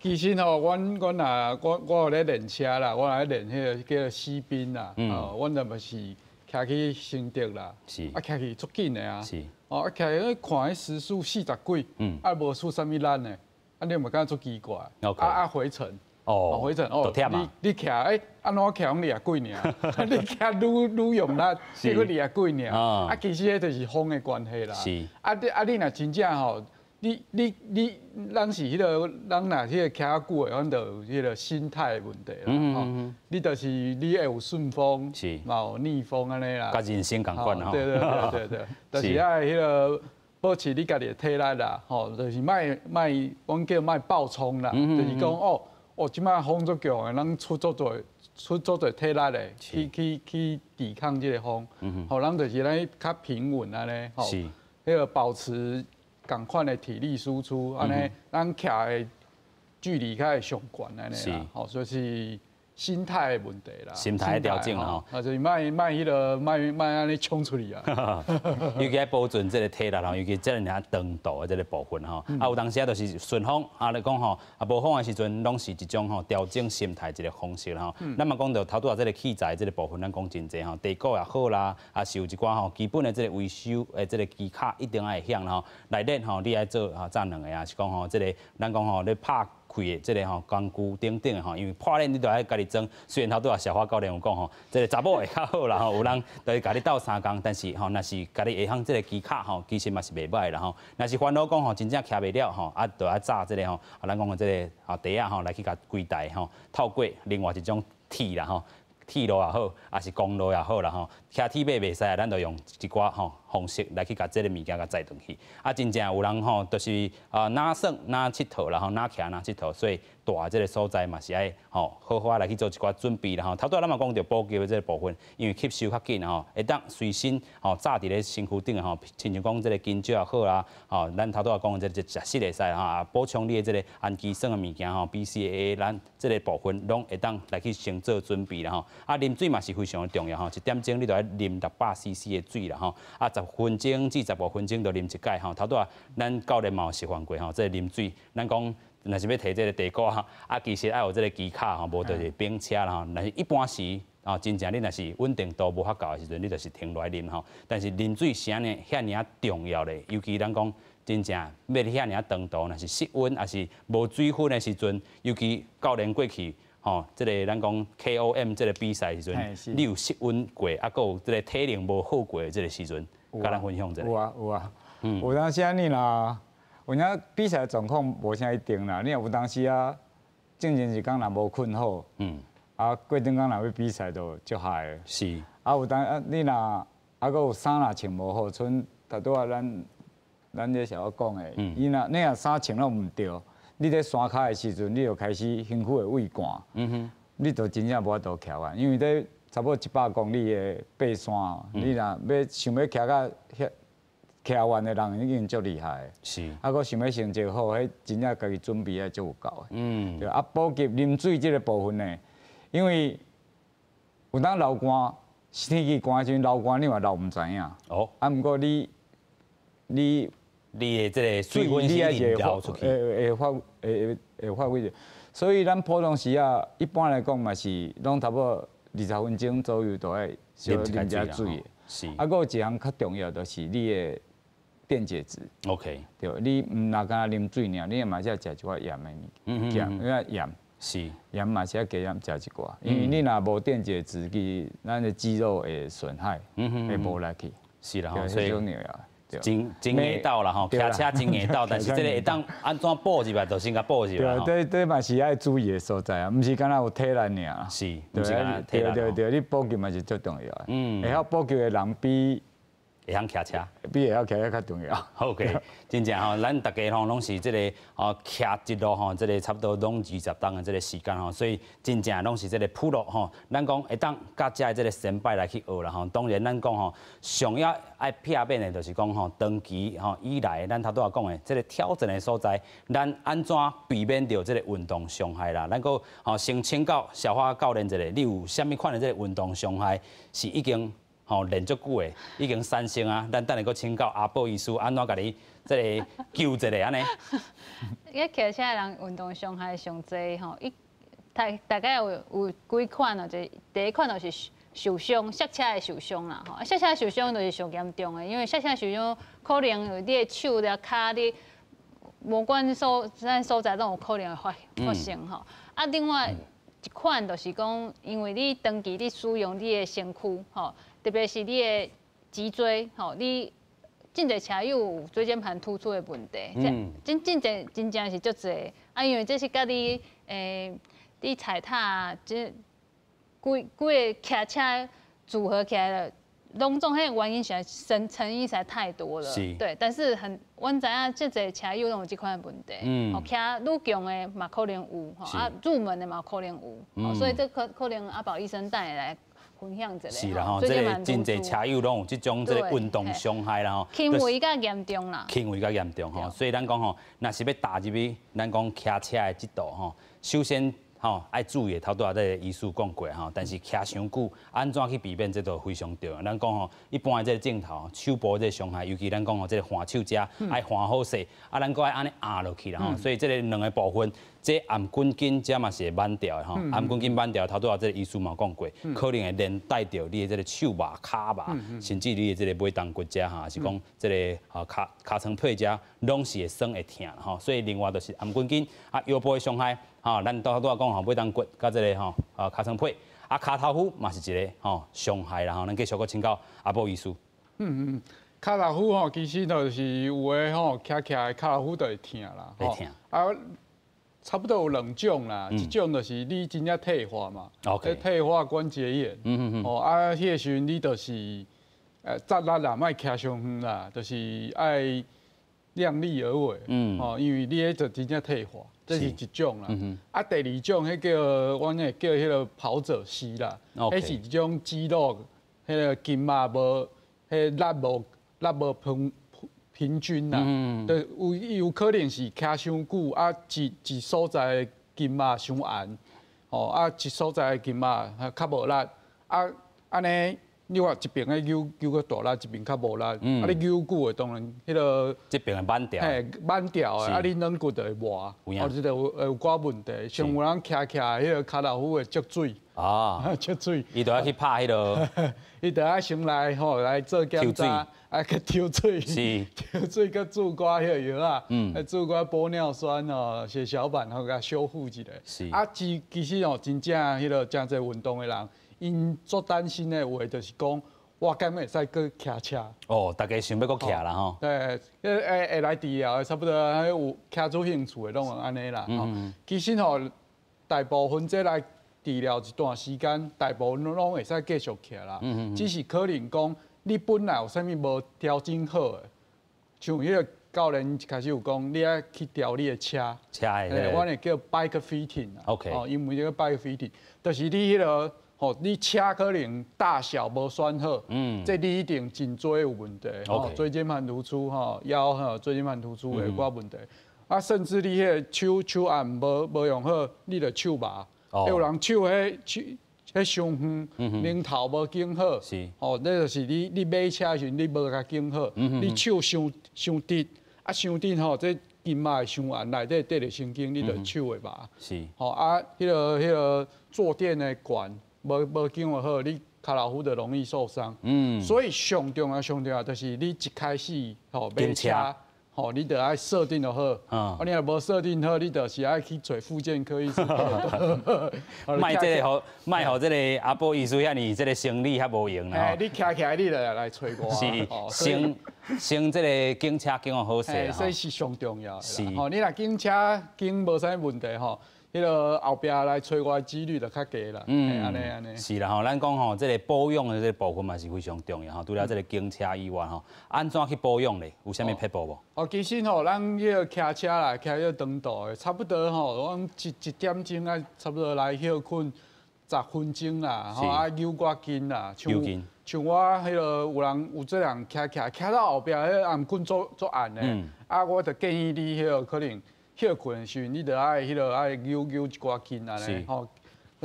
其實吼，阮阮啊，我我有咧練車啦，我來練彼个叫做西濱啦，哦，阮就嘛是騎去承德啦，啊騎去足緊的啊，哦啊騎去看彼時速40幾，啊無出啥物力呢，啊你嘛感覺足奇怪，啊啊回程。哦，回程哦，你騎欸，按怎騎攏二十幾爾，你騎愈愈用力，結果二十幾爾，啊，其實彼就是風的關係啦。啊你啊你若真正吼，你你你，咱是彼个，咱若彼个騎較久的，阮就有彼个心態的問題啦。吼，你就是你會有順風，嘛有逆風按呢啦。佮人生仝款吼。對對對對對，就是愛彼个保持你家己的體力啦，吼，就是莫莫，阮叫莫爆衝啦，就是講哦。哦，這擺風足強的，咱出足濟出足濟體力的，去去去抵抗這个風。吼，咱就是咧較平穩按呢，吼，彼个保持仝款的體力輸出，按呢，咱騎的距離較會上懸按呢啦，吼，所以是心態的問題啦。心態的調整啦吼。啊，就是莫莫彼个莫莫按呢衝出去啊。尤其愛保存這个體力吼，尤其這爾長途的這个部分吼。啊，有當時啊，就是順風啊，你講吼，啊無風的時陣，攏是一種吼調整心態一个方式啦吼。咱嘛講著頭拄仔這个器材這个部分，咱講真濟吼，地鼓也好啦，啊是有一寡吼基本的這个維修的這个技巧一定愛會曉啦吼。內練吼，你愛做吼紮兩个啊，是講吼這个咱講吼咧拍開的這个吼工具等等的吼，因為破鏈你著愛家己裝。雖然頭拄仔小花教練有講吼，這个查某會較好啦吼，有人就是共你鬥相共，但是吼，若是家己會曉這个技巧吼，其實嘛是袂䆀啦吼。若是煩惱講吼，真正騎袂了吼，啊，著愛紮這个吼，啊，咱講的這个啊袋仔吼，來去共攜帶吼，透過另外一種鐵啦吼。鐵路也好，抑是公路也好啦吼，騎鐵馬袂使啊，咱就用一寡吼方式來去共這个物件共載轉去。啊，真正有人吼，就是啊，哪耍哪𨑨迌啦吼，哪騎哪𨑨迌，所以蹛這个所在嘛是愛吼好好來去做一寡準備啦吼。頭拄仔咱嘛講著補給的這个部分，因為吸收較緊吼，會當隨身吼紮佇咧身軀頂吼，親像講這个金蕉也好啦，吼，咱頭拄仔講的這個食食會使吼，補充你的這个氨基酸的物件吼，BCAA，咱這个部分攏會當來去先做準備啦吼。啊，啉水嘛是非常的重要吼，一點鐘你著愛啉600 cc 的水啦吼。啊，10分鐘至15分鐘就啉一擺吼。頭拄仔咱教練嘛有示範過吼，這个啉水，咱講若是欲提這个地鼓啊，其實愛有這个技巧吼，無就是冰車啦吼。若是一般時啊，真正你若是穩定度無法夠的時陣，你就是停落來啉吼。但是啉水是按呢遐爾仔重要咧，尤其咱講真正欲遐爾仔長途，若是失溫抑是無水分的時陣，尤其教練過去。吼，這个咱講 KOM 這个比賽時陣，你有失溫過，啊，閣有這个體能無好過的這个時陣，共咱分享一下。有啊有啊，有當時啊，你若有影比賽狀況無啥一定啦，你若有當時啊，進前一工若無睏好，啊過頂工若欲比賽就足害的。啊有當啊，你若啊閣有衫若穿無好，賰頭拄仔咱咱這小可講的，伊若你若衫穿攏毋對。你佇山跤的時陣，你就開始身軀會畏寒，你就真正無法度騎完，因為這差不多100公里的爬山，你若欲想欲騎到遐騎完的人已經足厲害。啊，閣想欲成績好，彼真正家己準備愛足有夠的。對啊，補給啉水這个部分呢，因為有當流汗，天氣寒的時陣流汗，你嘛流毋知影。啊，毋過你你。你的這个水分是流出去，會會發會會發揮。所以咱普通時啊，一般來講嘛是攏差不多20分鐘左右就愛小啉一下水。啊，閣有一項較重要就是你的電解質。 對，你毋若干焦啉水爾，你嘛是愛食一寡鹽的物件，因為鹽。鹽嘛是愛加減食一寡，因為你若無電解質，其實咱的肌肉會損害，會無力去。是啦，所以。真真硬斗啦吼，骑车真硬斗，但是这个会当按怎补入来，就先共补入来。对，这嘛是爱注意的所在啊，毋是干焦有体力尔。是，毋是干焦体力。对对对，你补救嘛是足重要的。会晓补救的人比会晓骑车，比会晓骑车较重要。 OK，真正吼，咱逐家吼拢是这个吼骑一路吼，这个差不多拢20冬的这个时间吼，所以真正拢是这个铺路吼。咱讲会当佮遮的这个先辈来去学啦吼。当然，咱讲吼，上要爱避免的，就是讲吼，长期吼以来，咱头拄仔讲的这个挑战的所在，咱按怎避免著这个运动伤害啦？咱阁吼先请教小花教练一下，你有啥物款的这个运动伤害是已经吼练足久的，已经产生啊？咱等下阁请教阿宝医师，按怎共你这个救一下按呢？伊骑车的人运动伤害上济吼，伊大概有几款哦，就第一款就是受伤，摔车的受伤啦吼。啊，摔车受伤就是上严重的，因为摔车受伤可能有你的手了跤，你无管所咱所在拢有可能会发生吼。啊，另外一款就是讲，因为你长期你使用你的身躯吼，特别是你的脊椎吼，你真济车友有椎间盘突出的问题，这真真正真正是足济啊，因为这是佮你你踩踏这规规个骑车组合起来的，拢总彼个原因实在成因实在太多了。对，但是很，阮知影足济车友拢有这款的问题。哦，骑愈强的嘛可能有，吼啊入门的嘛可能有，所以这可能阿宝医生等下来分享一下。是啦吼，这个真济车友拢有这种这个运动伤害啦吼。轻微佮严重啦。轻微佮严重吼，所以咱讲吼，若是欲踏入去，咱讲骑车的这道吼，首先吼爱注意的，头拄仔这个医师讲过吼，但是骑伤久，按怎去避免，这都非常重要。咱讲吼，一般的这个镜头，手部这个伤害，尤其咱讲吼，这个换手遮爱换好势，啊，咱阁爱按呢压落去啦吼，所以这个两个部分，这頷颈筋遮嘛是会挽掉的吼，頷颈筋挽掉，头拄仔这个医师嘛讲过，可能会连带著你的这个手麻、跤麻，甚至你的这个尾动骨遮哈，是讲这个啊尻川皮遮拢是会酸会疼吼。所以另外就是頷颈筋啊腰部的伤害。吼，咱拄仔讲吼，尾动骨佮这个吼啊尻川皮啊跤头趺嘛是一个吼伤害啦吼，咱继续阁请教阿宝医师。跤头趺吼，其实就是有的吼，骑骑的跤头趺就会疼啦。会疼。啊，差不多有两种啦，一种就是你真正退化嘛，退化关节炎。哦，啊，彼个时阵你就是扎力啦，莫骑伤远啦，就是爱量力而为。哦，因为你彼就真正退化。这是一种啦，啊，第二种彼叫阮会叫彼个跑者膝啦，彼是一种肌肉，彼个筋膜无，彼力无平均啦，对，有可能是骑伤久啊，一所在筋膜伤硬，吼啊，一所在筋膜较无力，啊，按呢。你看一边咧扭扭阁大力，一边较无力，啊你扭久的当然彼个这边会挽掉，嘿，挽掉的，啊你软骨就会磨，哦，这就会有寡问题。像有人骑骑彼个跤头趺会积水，啊，积水，伊就爱去拍彼个，伊就爱先来吼来做检查，啊去抽水，抽水阁注寡彼个药仔，注寡玻尿酸哦，血小板吼，共修复一下。啊，其实哦，真正彼个诚济运动的人，𪜶足担心的话，就是讲，我敢会使阁骑车？哦，大家想欲阁骑啦吼。对，会来治疗的，差不多有骑出兴趣的，拢会按呢啦。其实吼，大部分这来治疗一段时间，大部分拢会使继续骑啦。只是可能讲，你本来有啥物无调整好的，像彼个教练一开始有讲，你爱去调你的车。车的。阮会叫 bike fitting 啊。 哦，英文叫 bike fitting，就是你彼个。吼，你车可能大小无选好，这你一定颈椎有问题，吼，椎间盘突出，吼，腰吼，椎间盘突出会寡问题，啊，甚至你彼个手腕无用好，你就手麻，有人手彼手彼伤远，领头无紧好，吼，那就是你买车时你无共紧好，你手伤伤直，啊，伤直吼，这筋膜会伤硬，内底缀著神经，你就手会麻，吼，啊，彼个坐垫的悬。无紧好，你跤头趺就容易受伤。所以上重要上重要就是你一开始吼买车，吼你就爱设定就好。啊，你若无设定好，你就是爱去揣复健科医师。莫这个予，莫予这个阿宝医师遐尔这个生理较无闲啦。你骑起来你就来揣我。是，先先這个警车经好势。这是上重要的。是。吼，你若警车经无啥问题吼，彼个后壁来揣我的几率就较低啦。嗯，按呢按呢。是啦吼，咱讲吼，这个保养的这个部分嘛是非常重要吼。除了这个警车以外吼，按怎去保养咧？有啥物撇步无？哦，其实吼，咱彼个骑车啦，骑彼个长途的，差不多吼，阮一点钟爱差不多来歇睏10分钟啦，吼啊扭寡筋啦，像像我彼个有人有这人骑骑骑到后壁，彼頷颈足足按的，啊，我就建议你彼个可能歇睏的时阵，你著爱彼个爱扭扭一寡筋按呢，吼，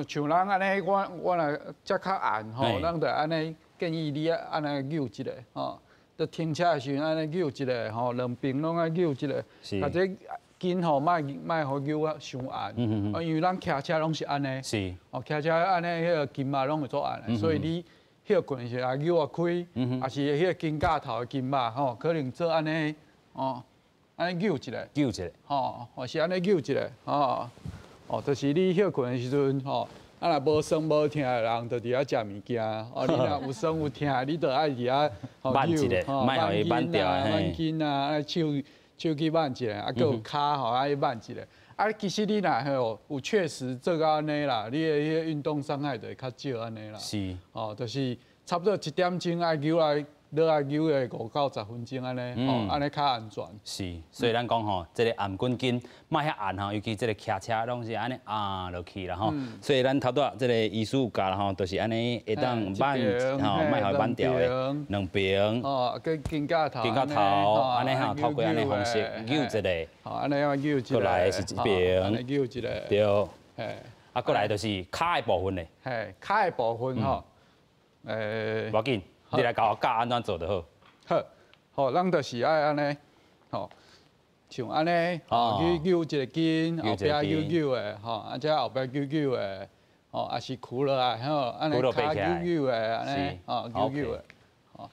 像咱按呢，我若遮较按吼，咱就按呢建议你按呢扭一下，吼，就停车的时阵按呢扭一下，吼，两边拢爱扭一下，啊这筋吼，莫莫予扭啊伤按，啊，因为咱骑车拢是按呢，哦，骑车按呢，彼个筋嘛拢会足按的，所以你歇睏时啊扭啊开，抑是彼个肩胛头的筋嘛，吼，可能做按呢，哦，按呢扭一下，扭一下，吼，或是按呢扭一下，吼，哦，就是你歇睏的时阵，吼，啊若无酸无疼的人，就伫遐食物件，哦，你若有酸有疼，你就爱伫遐慢一下，莫予伊慢掉，慢筋啊，爱手。手去慢一下，啊，阁有跤吼，爱慢一下。啊，其实你若吼有确实做到按呢啦，你的彼个运动伤害就会较少按呢啦。哦，就是差不多一点钟爱扭来。落来扭个5到10分钟按呢，吼，按呢较安全。是，所以咱讲吼，这个頷颈筋莫遐按吼，尤其这个骑车拢是按呢按落去啦吼。所以咱头拄仔这个医师有教啦吼，就是按呢会当慢吼，莫予慢掉的两边。哦，佮肩胛头。肩胛头，按呢吼，透过按呢方式扭一下。吼，按呢样扭一下。过来是这边。按呢扭一下。对。啊，过来就是跤的部分咧。嘿，跤的部分吼，无要紧。你来教我教按怎做就好。好，好，咱就是爱按呢，吼，像按呢，吼，扭扭一个筋，后壁扭扭的，吼，啊，这后壁扭扭的，吼，抑是屈落来，吼，按呢跤扭扭的，按呢，吼，扭扭的，吼，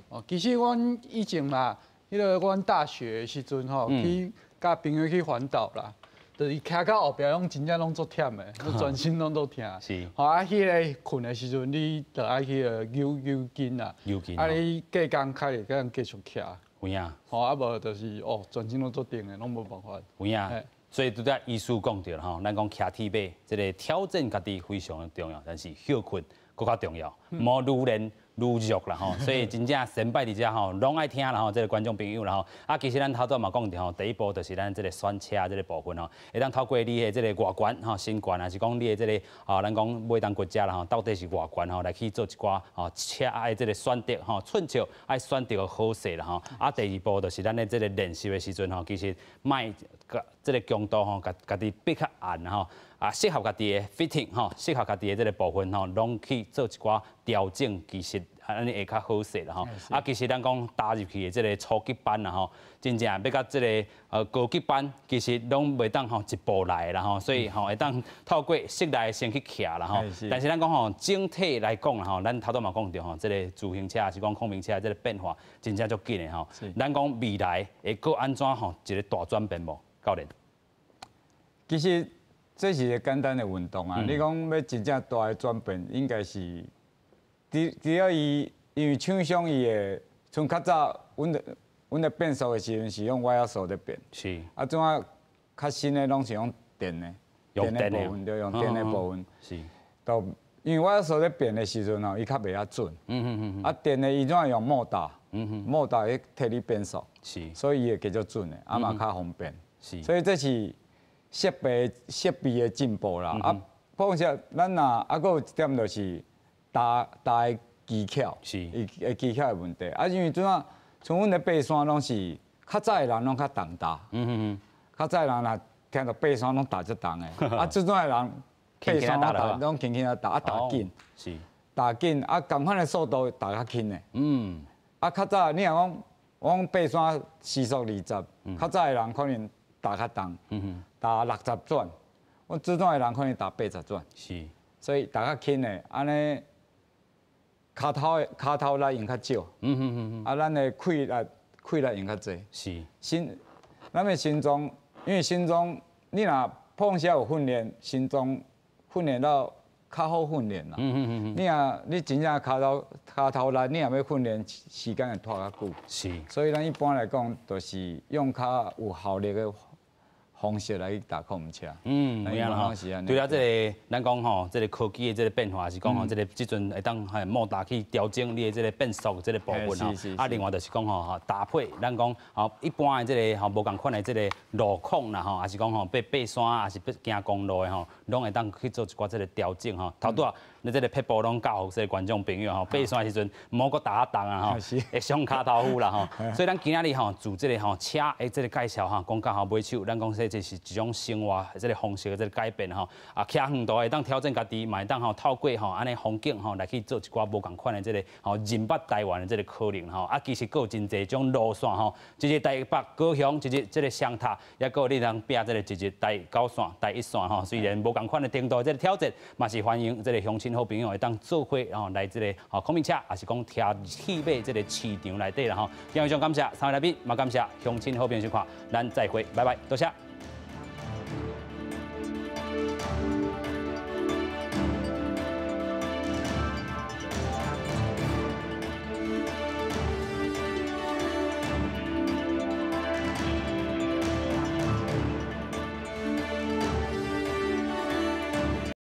哦，其实阮以前嘛，彼个阮大学的时阵吼，去佮朋友去环岛啦。就是骑到后壁，拢真正拢足忝的，全身拢足疼。吼啊，彼个睏的时阵，你就爱去个扭扭筋啦。扭筋。啊，你隔工开会当继续骑。有影。吼啊，无就是哦，全身拢足重的，拢无办法。有影。所以拄才医师讲著吼，咱讲骑铁马，这个挑战家己非常的重要，但是歇睏阁较重要，莫愈练愈弱啦吼，所以真正先辈伫遮吼，拢爱听啦吼，这个观众朋友啦吼。啊，其实咱头拄嘛讲著吼，第一步就是咱这个选车这个部分吼，会当透过你的这个外观吼，身悬，还是讲你的这个啊，咱讲尾灯骨折啦吼，到底是偌悬吼，来去做一寡吼车的这个选择吼，寸尺爱选择好势啦吼。啊，第二步就是咱的这个练习的时阵吼，其实莫共这个强度吼，共家己逼较按吼。啊，适合家己的 fitting 吼，适合家己的这个部分吼，拢去做一寡调整，其实按呢会较好势啦吼。啊，其实咱讲踏入去的这个初级班啦吼，真正欲共这个高级班，其实拢袂当吼一步来啦吼，所以吼会当透过室内先去骑啦吼。但是咱讲吼，整体来讲啦吼，咱头拄嘛讲著吼，这个自行车还是讲孔明车这个变化真正足紧的吼。咱讲未来会阁按怎吼一个大转变无？教练。其实。这是一个简单的运动啊！你讲欲真正大的转变，应该是，除了伊，因为厂商伊会，像较早，阮咧变速的时阵是用外压手咧变，啊，这摆较新的拢是用电的，电的部分，对，用电的部分。都因为外压手咧变的时阵吼，伊较袂遐准。啊，电的伊怎用莫打？莫打去替你变速。所以伊会加足准的，啊嘛较方便。所以这是设备的进步啦，啊，况且咱若啊，阁有一点就是踏踏的技巧，伊的技巧的问题。啊，因为怎啊，像阮咧爬山拢是较早的人拢较重踏，较早的人若听著爬山拢踏足重的，啊，这阵的人爬山拢踏拢轻轻仔踏，啊，踏紧，踏紧，啊，仝款的速度踏较轻的，啊，较早你若讲，我讲爬山时速20，较早的人可能踏较重，踏60转，阮这阵的人可能踏80转，所以踏较轻的，按呢，跤头力用较少，啊，咱的气力用较济，咱的心脏，因为心脏，你若碰时有训练，心脏训练到較好訓練啦。你若你真正跤頭跤頭力，你若欲訓練，時間會拖較久。所以咱一般來講，就是用較有效率的方式來踏礦車。有影啦吼。對啊，這个咱講吼，這个科技的這个變化是講吼，這个這陣會當係莫達去調整你的這个變速這个部分吼。啊，另外就是講吼，搭配咱講吼，一般的這个吼無仝款的這个路況啦吼，還是講吼爬爬山，還是行公路的吼，攏會當去做一寡這个調整吼。頭拄仔你這个撇步攏教予這个觀眾朋友吼，爬山的時陣毋好閣踏重啊吼，會傷跤頭趺啦吼。所以咱今仔日吼做這个吼車的這个介紹吼，講到吼尾手，咱講說這是一種生活這个方式的這个改變吼。啊，騎遠途會當調整家己，嘛會當吼透過吼按呢風景吼來去做一寡無仝款的這个吼認捌台灣的這个可能吼。啊，其實閣有真濟種路線吼，一日台北高雄，一日這个雙塔，抑閣你通拼這个一日台九線、台一線吼。雖然無仝款的程度的這个挑戰，嘛是歡迎這个鄉親好朋友會當做伙吼來這个吼孔明車，抑是講騎去買這个市場內底啦吼。今日非常感謝三位來賓，嘛感謝鄉親好朋友收看，咱再會，拜拜，多謝。